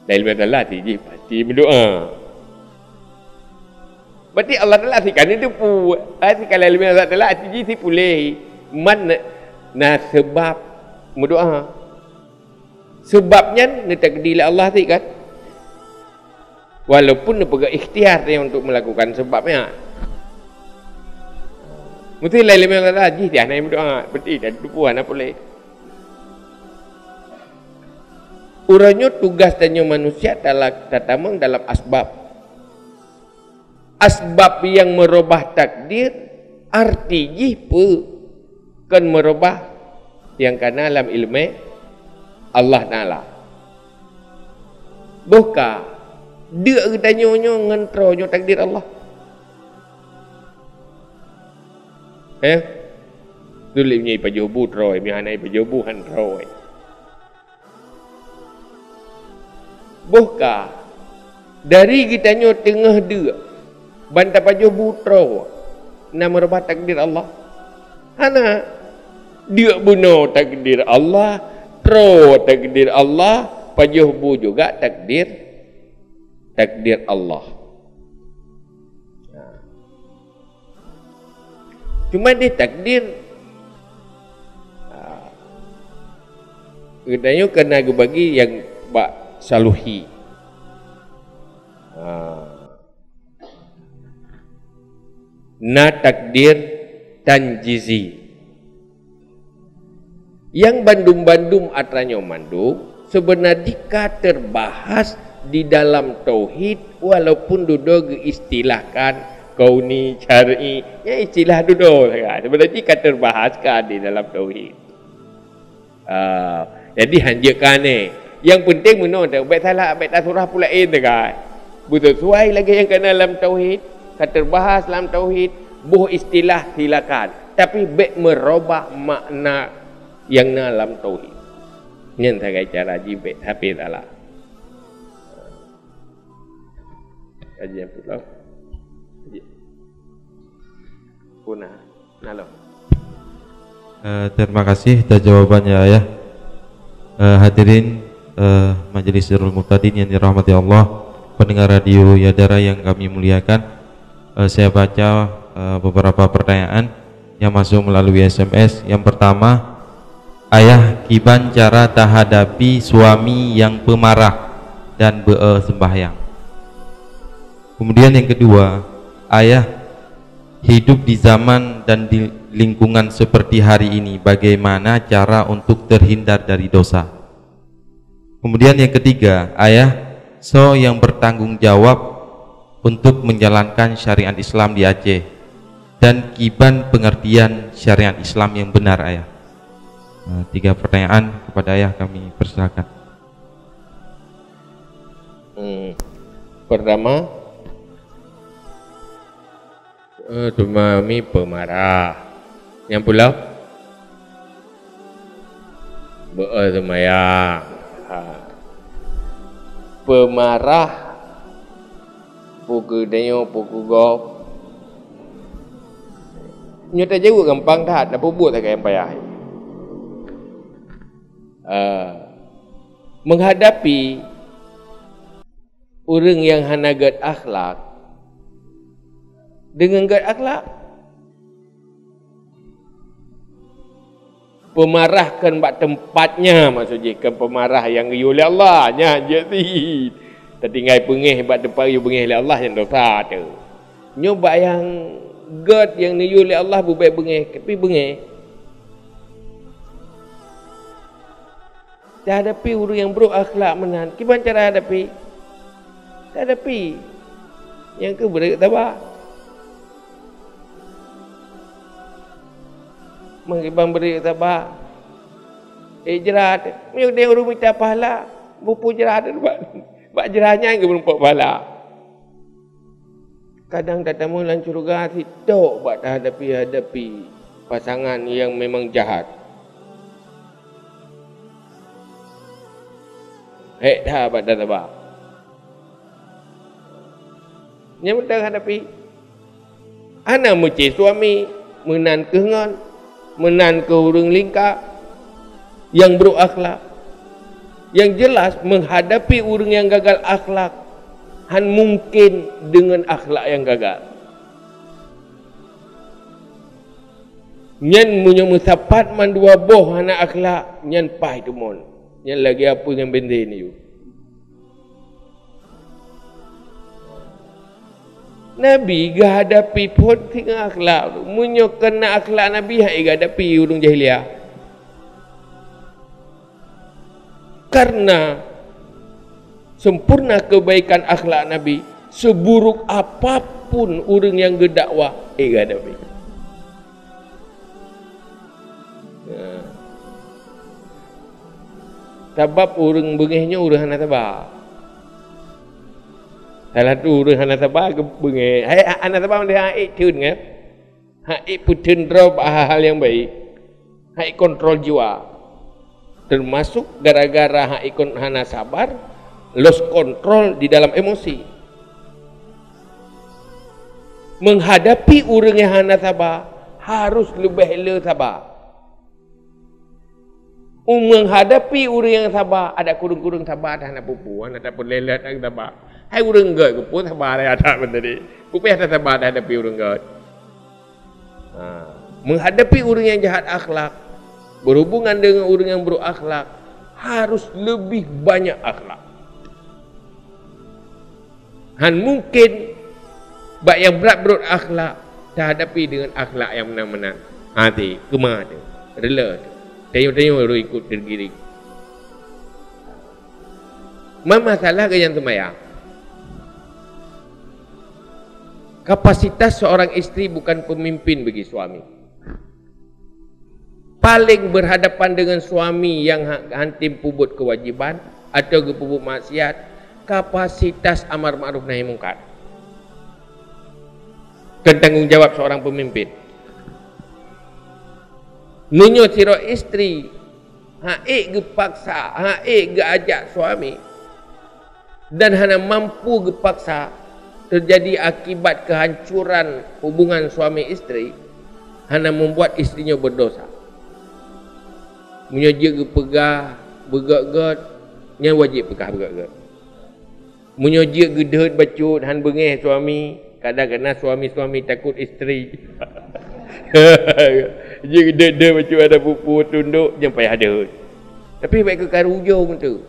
Lé Allah Taala si jih pasti meudoá. Berarti Allah Taala si ka neuteupeue, ah, si ka lé Allah Taala si jih si puléh. Man na, na seubab meudoá. Seubab nyan neutakdir lé Allah sit kan? Walaupun neupeugah ikhtiar dia untuk melakukan seubab nyan. Meusti laén limong rata jih dia hana meudoá, berarti dia tuboh hana puléh. Uroe nyoe tugaih tanyoe manusia tala-, tatamong dalam asbab. Asbab nyang meurubah takdir, arti jih peue? Kon meurubah nyang kana lam ileumèe Allah Taala. Boh ka, deuk geutanyoe nyoe ngon troe nyoe takdir Allah. Eh? Tuléh nyoe ipajoh bu troe, meuhana ipajoh bu han troe. Boh ka, dari geutanyoe teungoh deuk, ban tapajoh bu troe, na meurubah takdir Allah? Hana. Deuk bunoe takdir Allah, troe takdir Allah, pajoh bu juga takdir, takdir Allah. Nah. Cuma di takdir, ah, geutanyoe kana geubagi nyang bak saluhi. Ah. Na takdir tanjizi. Nyang bandum-bandum atra nyoe mandum seubeuna jih ka teubahas di dalam tauhid, walaupun dudoe geuistilahkan kauni, syar'i, nyan istilah dudoe sagai. Seubeuna jih ka teubahas ka di dalam tauhid. Ah, jadi hanjeuet ka aneh. Nyang penting meunoe teuh, bèk salah, bèk tasurah peue laén teuh kan. Beuseusuai lagèe nyang kana lam tauhid, ka teubahas lam tauhid, boh istilah silakan. Tapi bèk meurubah makna nyang na lam tauhid. Nyan sagai cara jih bèk sabe salah. Kaji nyang pulang. Kaji. Punah. Nah, lo. Eh, terima kasih atas jawabannya, Ayah. Eh, hadirin, eh, Majelis Sirrul Murtadin yang dirahmati Allah, pendengar Radio Yadara yang kami muliakan, eh, saya baca, eh, beberapa pertanyaan yang masuk melalui S M S. Yang pertama, Ayah, kiban cara tahadapi suami yang pemarah dan beu-e sembahyang? Kemudian yang kedua, Ayah, hidup di zaman dan di lingkungan seperti hari ini, bagaimana cara untuk terhindar dari dosa? Kemudian yang ketiga, Ayah, soe yang bertanggung jawab untuk menjalankan syariat Islam di Aceh dan kiban pengertian syariat Islam yang benar, Ayah? Nah, tiga pertanyaan kepada Ayah kami persilakan. Hmm. Pertama, eh, suami pemarah. Nyang pulo? Beu-e seumayang. Ha. Pemarah, peue keu tanyoe, peue keu gob. Nyoe tajaweueb gampang that, na peubuet sagai nyang payah. Ah, menghadapi ureuëng nyang hana gét akhlak deungon gét akhlak. Peumarah kheun bak teumpatnya, maksud jih kheun peumarah nyang geuyue lé Allah, nyan jeuet cit. Tatinggai beungéh bak teumpat geuyue beungéh lé Allah, nyan dosa teuh. Nyoe bak nyang gét nyang neuyue lé Allah beubèk beungéh, tapi beungéh. Tahadapi ureuëng nyang brok akhlak meunan, kiban cara hadapi? Tahadapi. Nyang keu beureuek saba. Meukiban beureuek saba. Eh, jrat. Meunyoe ureuëng mita pahala, bukon jrat bak, bak jrat nyan keu meurumpok pahala. Kadang tatamong lam syeuruga sitok bak tahadapi-hadapi pasangan nyang memang jahat. Hék that bak tataba. Nyang mantong hadapi. Hana meucé suami, meunan keuh ngon, meunan keuh ureuëng lingka nyang brok akhlak. Nyang jeulaih, meuhadapi ureuëng nyang gagal akhlak, han mungken deungon akhlak nyang gagal. Nyan meunyoe meusapat mandua boh hana akhlak, nyan paih teumon. Nyan lagée apui ngon benzen yue. Nabi geuhadapi phon singoh akhlak. Meunyoe kon na akhlak Nabi, han ék geuhadapi ureuëng jahiliyah. Karena sempurna kebaikan akhlak Nabi, seburuk apapun ureuëng nyang geudakwah, ék geuhadapi. Ya. Sabab ureuëng beungéh nyoe ureuëng hana saba. Salah satu ureuëng hana saba geubeungéh. Hai, hana saba mandeh han ék theun kan? Han ék peutheun droe bak hal-hal nyang baik. Han ék kontrol jiwa. Termasuk gara-gara han ék kon-, hana sabar, lost control di dalam emosi. Meuhadapi ureuëng nyang hana saba, harus leubeh le saba. Meuhadapi ureuëng nyang saba, adak kureueng-kureueng saba, dah hana peue-peue, hana tapeulelet, hana saba. Hai ureuëng gét, keupeue saba, dah that beutôi. Keupeue hana saba, dah hadapi ureuëng gét. Ha, meuhadapi ureuëng nyang jahat akhlak, berhubungan dengan ureuëng nyang buruk akhlak, harus lebih banyak akhlak. Han mungken bak nyang brat-brat akhlak tahadapi dengan akhlak nyang meunan-meunan. Hati, keumah teuh, reuloh teuh, tanyoe-tanyoe rot ikot teugiring. Ma masalah geuh nyang seumayang. Kapasitas seorang istri bukan pemimpin bagi suami. Paléng berhadapan dengan suami nyang ha-, hantom peubuet kewajiban atau geupeubuet maksiat, kapasitas amar ma'ruf nahi mungkar. Kon tanggong jawab seorang pemimpin. Meunyoe sidroe istri han ék geupaksa, han ék geuajak suami, dan hana mampu geupaksa, terjadi akibat kehancuran hubungan suami istri, hana membuat istri nyoe berdosa. Meunyoe jeuet geupeugah beugét-gét, nyan wajéb peugah beugét-gét. Meunyoe jeuet geudeuet bacut, han beungéh suami, kadang-kadang suami-suami takut istri. Jeuet geudeuet-deuet bacut, ada pupuk tunduk, jangan payah deuet. Tapi bèk keu karu ujong tu.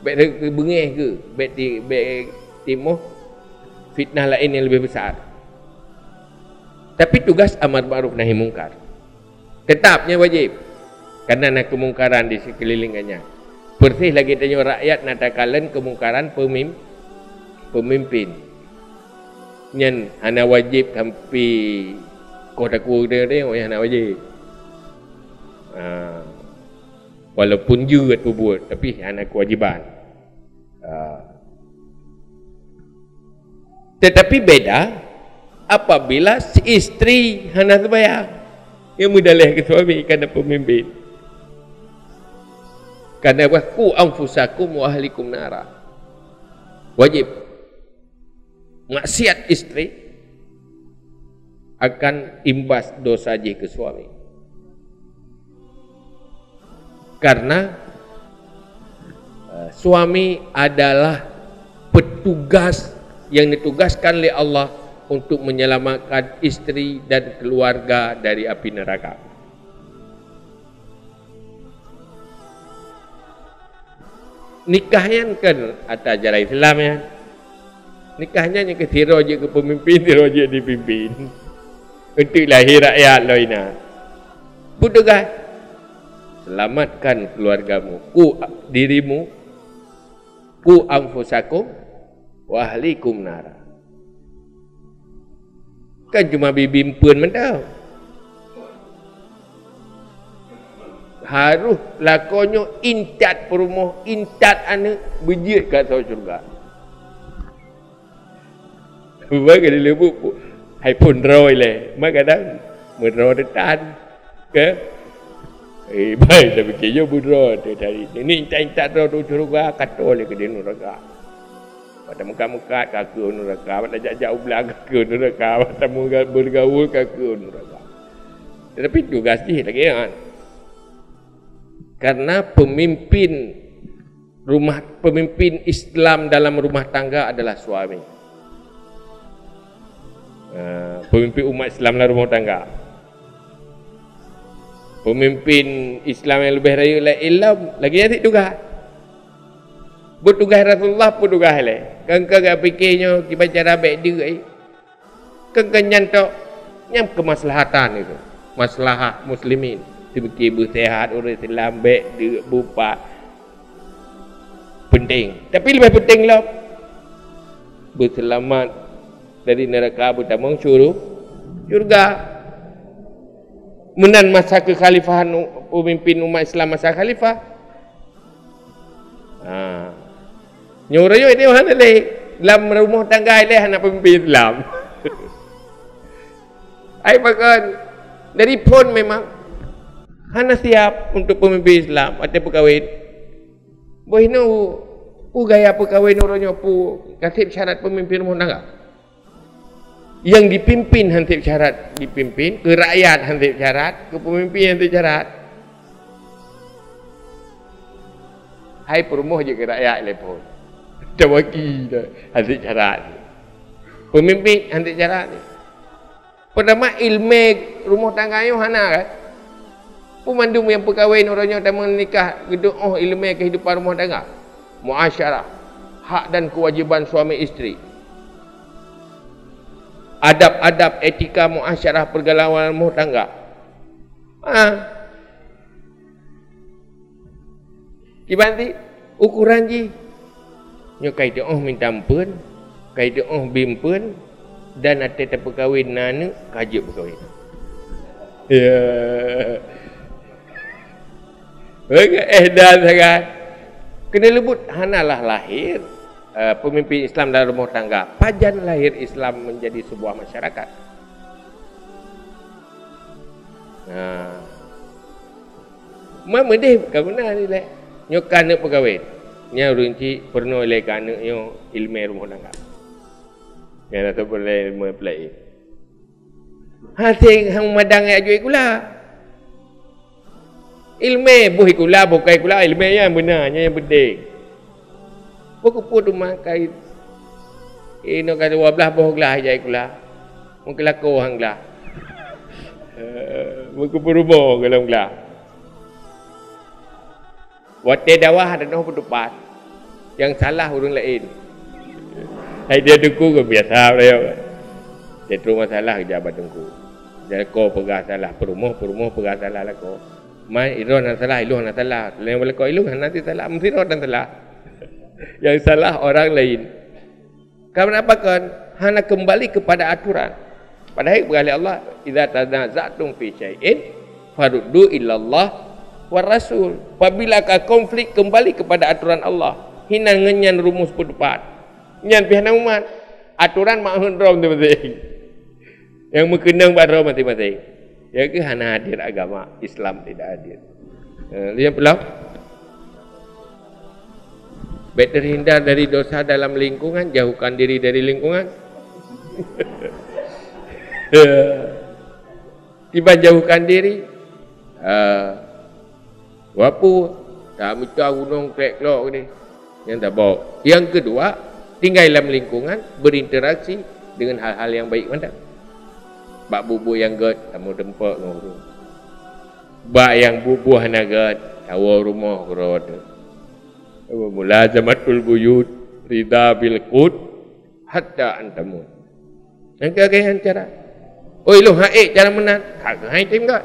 Bèk keu beungéh keu, bèk ti-, bèk timoh fitnah laén nyang leubeh besar. Tapi tugas amar ma'ruf nahi mungkar. Teutap nyan wajéb, kareuna na keumungkaran di sikeulileng geuh nyan. Persis lagèe tanyoe rakyat na takalon keumungkaran peumim-, peumimpin. Nyan hana wajéb sampoe koh takue teurimong, nyan hana wajéb. Ha. Walaupun jeuet peubuet, tapi hana keuwajiban. Ah. Tetapi beda apabila si istri hana seumayang, ia meudaleh keu suami kana peumimpin. Kana bah, "Qu anfusakum wa ahlikum nara." Wajib. Maksiat istri akan imbas dosa jih keu suami. Karena, eh, suami adalah petugas yang ditugaskan oleh Allah untuk menyelamatkan istri dan keluarga dari api neraka. Nikah nyan kan ata ajaran Islam nyan. Nikah nyan nyang keu sidroe jeuet keu peumimpin, sidroe jeuet dipimpin. Untuk lahé rakyat lom inan. Peue tugaih? Selamatkan keluargamu, ku dirimu, ku anfusakum wa ahlikum nara. Kan cuma bibi empeuen mantong. Harôh lakoe nyoe intat peurumoh, intat aneuëk, beujeuet keu asoe syeuruga. Bak ka dileubuet pu-, hai phon droe lé. Mak kadang meudroe teutan. Ke? Eh, bai tapike nyoe meudroe teuh tadi. Ni intat-intat droe teuh syeuruga, ka toe lé keudeh nuraka. Bak tameukat-meukat ka keu nuraka, bak tajak-jak u blang ka keu nuraka, bak tameuga-, beureugaul ka keu nuraka. Tetapi tugas jih lagée nyan. Karena pemimpin rumah, pemimpin Islam dalam rumah tangga adalah suami. Ah, pemimpin umat Islam dalam rumah tangga. Pemimpin Islam nyang leubeh rayeuk lé ilom, lagée nyan cit tugaih. Buet tugaih Rasulullah peue tugaih lé. Kan ka gak pike nyoe kiban cara bék deuk ai. Kan, kan nyan tok, nyan keumaslahatan itu. Maslahah muslimin. Seumiké beusehat ureuëng Islam bék deuk bupa. Penting. Tapi leubeh penting lom, beuseulamat dari neuraka beutamong syuru-, syurga. Meunan masa kekhalifahan u-, pemimpin umat Islam masa khalifah. Ha. Nyoe rayeuk nyoe hana lé. Lam rumoh tangga ilée hana pemimpin Islam. Ai pakon dari phon memang hana siap untuk pemimpin Islam atau peukawen. Boh inoe u gaya peukawen uroe nyoe pu kaseb syarat pemimpin rumoh tangga. Nyang dipimpin han seb syarat dipimpin, keu rakyat han seb syarat, keu peumimpin han seb syarat. Hai peurumoh jeuet keu rakyat lé phon. Tawaki dah han seb syarat. Peumimpin han seb syarat. Peutama, ileumé rumoh tangga nyoe hana kan? Peue mandum nyang peukawen uroe nyoe tamong nikah geuduek óh ileumé keuhidupan rumoh tangga, muasyarah, hak dan keuwajéban suami istri, adab-adab etika muasyarah peurgalawan rumoh tangga. Ah. Kiban cit ukoran jih. Nyoe ka iteuôh minta ampeuen, ka iteuôh bi ampeuen, dan até tapeukawen na aneuk ka jeuet peukawen. Ya. Ehdan sagai. Keuneuleubuet hanalah lahé, eh, peumimpin Islam dalam rumoh tangga. Pajan lahé Islam meunjadi seubuah masyarakat. Nah. Ma meudeh ka guna ni lé. Nyoe ka aneuk peukawen. Nyan ureuëng cit peurunoe lé keu aneuk nyoe ileumé rumoh tangga. Nyan atau peureulée ileumé peulai. Hase hang madang jak jok sikula. Ileumé boh sikula, boh kai sikula, ileumé nyan beuna, nyan nyang penting. Boh keupeue teuma kai, inoe ka dua blaih boh glah jak sikula. Meukeulako han glah. Eh, meukeupeurumoh golom glah. Watée dakwah tanoh peuteupat, nyang salah ureuëng laén. Hai dia teungku ke biasa beliau. Dia terus masalah kerja bak teungku. Dia ko peugah salah peurumoh, peurumoh peugah salah lako. Mai ilôn hana salah, ilôn hana salah. Lain bak lako ilôn hana salah, meusidroe dan salah. Yang salah orang lain. Karena apa kan? Hana kembali kepada aturan. Padahai peugah lé Allah, "Idza tanaza'tum fi syai'in faruddu ilallah war rasul." Apabila ka konflik, kembali kepada aturan Allah. Hinan ngon nyan rumus peuteupat. Nyan pih hana umat. Aturan mak hon rom teupeuseng. Nyang meukeunong bak droe maséng-maséng. Nyang keuh hana hadir agama, Islam tidak hadir. Eh, lheueh nyan peulom. Bék terhindar dari dosa dalam lingkungan, jauhkan diri dari lingkungan. Kiban jauhkan diri, eh, Wapue, tamita gunong krek-klok geude. Nyang tabok. Yang kedua, tinggai lam lingkungan, berinteraksi dengan hal-hal yang baik mantong. Bak buet-buet nyang gét, tameutumpok ngon ureuëng. Bak nyang buet-buet hana gét, tawoe rumoh keudroe teuh. Mulazamatul buyut, ridha bil qut, hatta antamut. Nyang keu lagée nyan cara. Oi, lôn hak ék cara meunan, hak keuhai tem gét.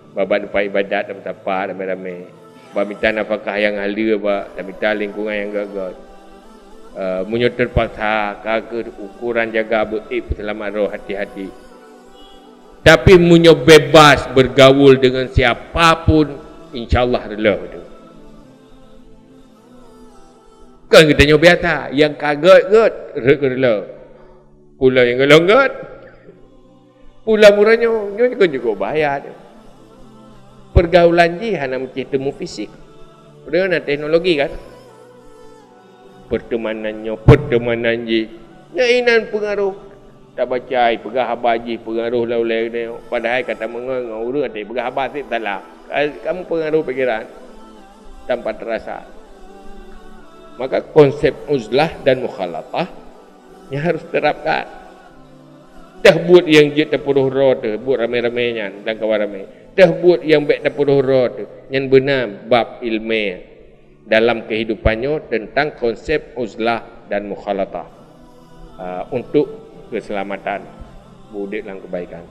Bak, bak teumpat ibadat, teumpat sapa ramé-ramé. Bak mita nafakah nyang haleue, bak tamita lingkungan nyang göt-göt. Eh, meunyoe teupaksa, ka keuh ukuran jaga beuék peuseulamat droe, hati-hati. Tapi meunyoe bebas bergaul dengan siapa pun, insya Allah reuloh tu. Kon geutanyoe biasa, nyang ka göt-göt, reuloh. Pula nyang golom göt. Pula uroe nyoe, nyoe kon jeuet bahaya tu. Pergaulan jih hana meusti teumu fisik. Uroe nyoe na teknologi kan? Pertemanan nyoe, pertemanan jih. Nyan inan peungaroh. Tabaca, peugah haba jih peungaroh lam ulèe nyoe. Padahai ka tameungon ngon ureueng, até peugah haba cit salah. Ka, ka meupeungaroh pikiran tanpa terasa. Maka konsep uzlah dan mukhalatah nyan harus terapkan. Teuh buet nyang jeuet tapeuroh droe teuh, buet ramé-ramé nyan dan kawan ramé. Teuh buet nyang bèk tapeuroh droe teuh, nyan beuna bab ilmiah dalam kehidupan nyoe tentang konsep uzlah dan mukhalatah, ah, untuk keselamatan, udép lam kebaikan.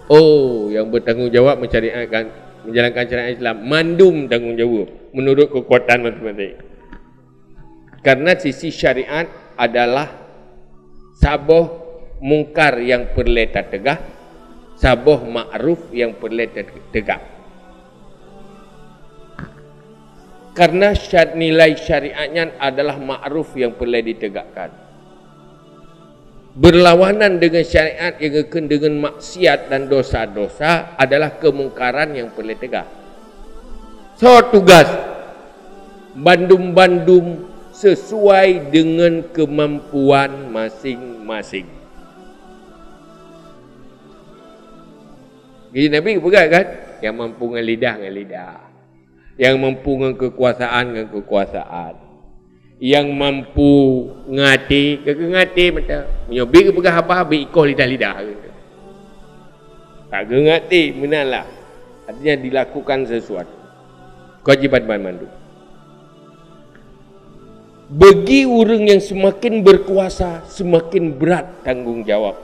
Oh, nyang bertanggung jawab mensyariatkan, menjalankan syariat Islam, mandum tanggung jawab menurut kekuatan masing-masing. Karena sisi syariat adalah saboh mungkar nyang peureulèe tateugah, saboh ma'ruf nyang peureulèe tateugah. Karena syar-, nilai syariat nyan adalah ma'ruf nyang peureulèe ditegakkan. Berlawanan dengan syariat nyang geukheun dengan maksiat dan dosa-dosa adalah kemungkaran nyang peureulèe teugah. Soe tugas? Bandum-bandum sesuai dengan kemampuan masing-masing. Jadi Nabi peugah kan, nyang mampu ngon lidah, ngon lidah. Nyang mampu ngon kekuasaan, ngon kekuasaan. Nyang mampu ngon até, ngon até mantong. Meunyoe bit geupeugah haba, bit ikoh lidah-lidah. Tak geuh ngon até, meunan lah. Artinya dilakukan sesuatu. Kewajiban banmandum. Bagi ureueng nyang seumaken beukuasa, seumaken brat tanggong jawab.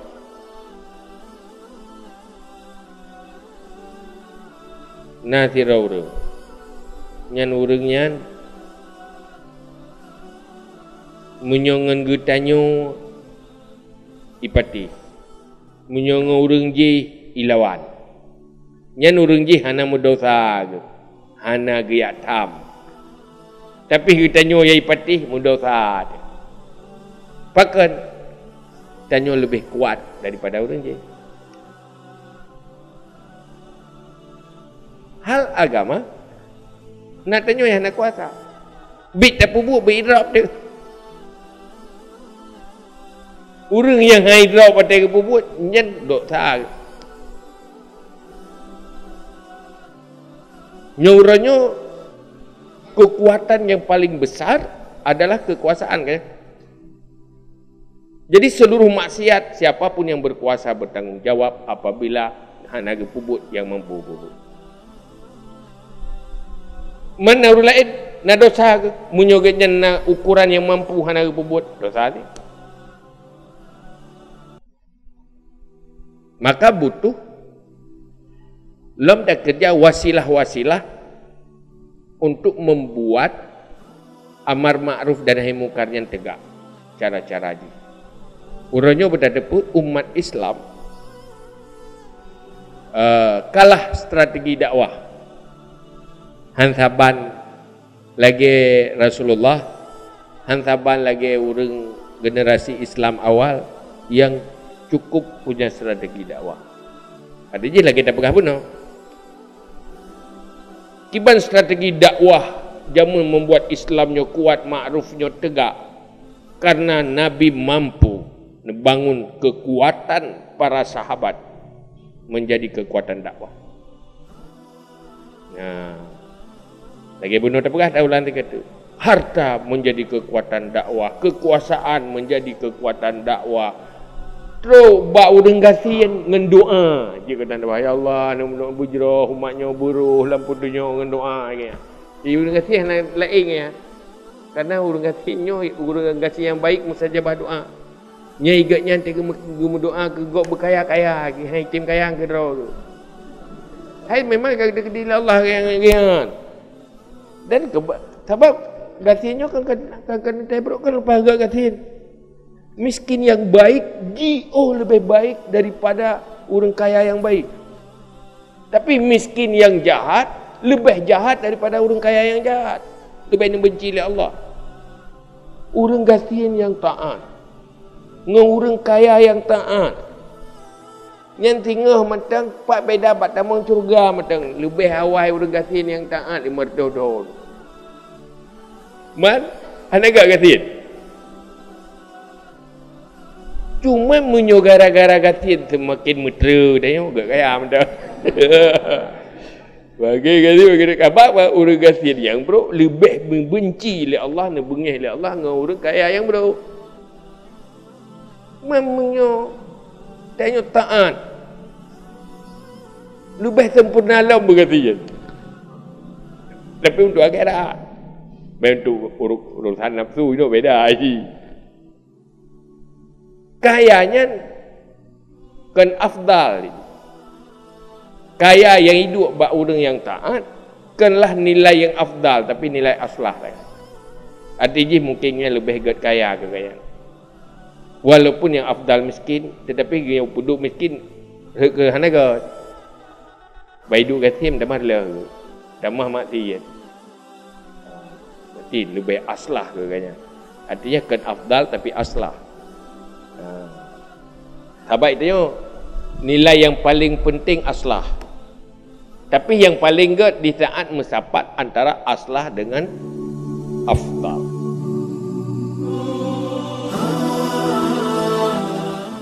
Na sidroe ureueng, nyan ureueng nyan meunyoe ngon geutanyoe ipatéh, meunyoe ngon ureueng jih ilawan, nyan ureueng jih hana meudosa geuh, hana geujak tham. Tapi geutanyoe nyang ipatéh meudosa teuh. Pakon? Tanyoe leubeh kuat daripada ureueng jih. Hal agama, na tanyoe nyang hana kuasa. Bit tapeubuet, bit idrop teuh. Ureueng nyang hai idrop watèe geupeubuet, nyan dosa. Nyoe uroe nyoe kekuatan yang paling besar adalah kekuasaan, kan? Jadi seluruh maksiat, siapa pun yang berkuasa bertanggung jawab apabila hana geupeubuet nyang mampu peubuet. Man ureueng laén na dosa geuh, meunyoe geuhnyan na ukuran nyang mampu hana geupeubuet, dosa nyan. Maka butuh lom takeureuja wasilah-wasilah untuk membuat amar ma'ruf dan nahi mungkar nyan tegak cara-cara jih. Uroe nyoe beutateupeue umat Islam, eh, kalah strategi dakwah. Han saban lagèe Rasulullah, han saban lagèe ureueng generasi Islam awal nyang cukup punya strategi dakwah. Ada jih lagèe tapeugah bunoe. Kiban strategi dakwah jameun membuat Islam nyoe kuat, ma'ruf nyoe tegak, karena Nabi mampu neubangun kekuatan para sahabat menjadi kekuatan dakwah. Nah, lagèe bunoe tapeugah tahulan tingkat tu. Harta menjadi kekuatan dakwah, kekuasaan menjadi kekuatan dakwah. Trok bak ureueng gasien ngon doa. Jeuet keu tanyoe, "Ya Allah, neuk bujroh umat nyoe, beuroh lam peuduek nyoe ngon doa." Di ureuëng gasien laén ya. Karena ureuëng gasien nyoe, ureuëng gasien nyang baik mustajabah doa. Nyang igat nyan teuka geumeudoa keu gob beukaya-kaya, hai tem kaya keudroe. Hai memang ka dikeudi lé Allah nyan. Dan keba-, sabab gasien nyoe kan, kan, kan, kan teubrok kan leupah geuh gasien. Miskin yang baik jiôh leubeh baik daripada ureuëng kaya yang baik. Tapi miskin yang jahat leubeh jahat daripada ureuëng kaya yang jahat. Leubeh neubenci lé Allah. Ureuëng gasien yang taat ngon ureuëng kaya yang taat. Nyan singoh mantong pat beda bak tamong syeuruga mantong. Leubeh awai ureuëng gasien nyang taat lima ratus thon. Man, hana gak gasien. Cuma meunyoe gara-gara gasien seumaken meutre, dan nyoe gak kaya mantong. Bagi gasien, bagi kaba, ureuëng gasien nyang brok leubeh membenci lé Allah, neubeungéh lé Allah ngon ureuëng kaya nyang brok. Meunyoe tanyoe taat, leubeh sempurna lom beugasi nyan. Tapi untuk akhirat, meunan untuk uru-, urusan nafsu itu beda. Kaya nyan kon afdal. Kaya nyang iduek bak ureuëng nyang taat, konlah nilai nyang afdal, tapi nilai aslah laén. Arti jih mungkin nyan leubeh gét kaya keu kaya. Walaupun nyang afdal miskin, tetapi nyang peuduek miskin, keu hana gét. Bak iduek gasien tamah le, tamah maksiat. Berarti leubeh aslah keu kaya nyan. Artinya kon afdal tapi aslah. Ha. Sahabat itu nilai yang paling penting aslah. Tapi yang paling gét di saat meusapat antara aslah dengan afdal.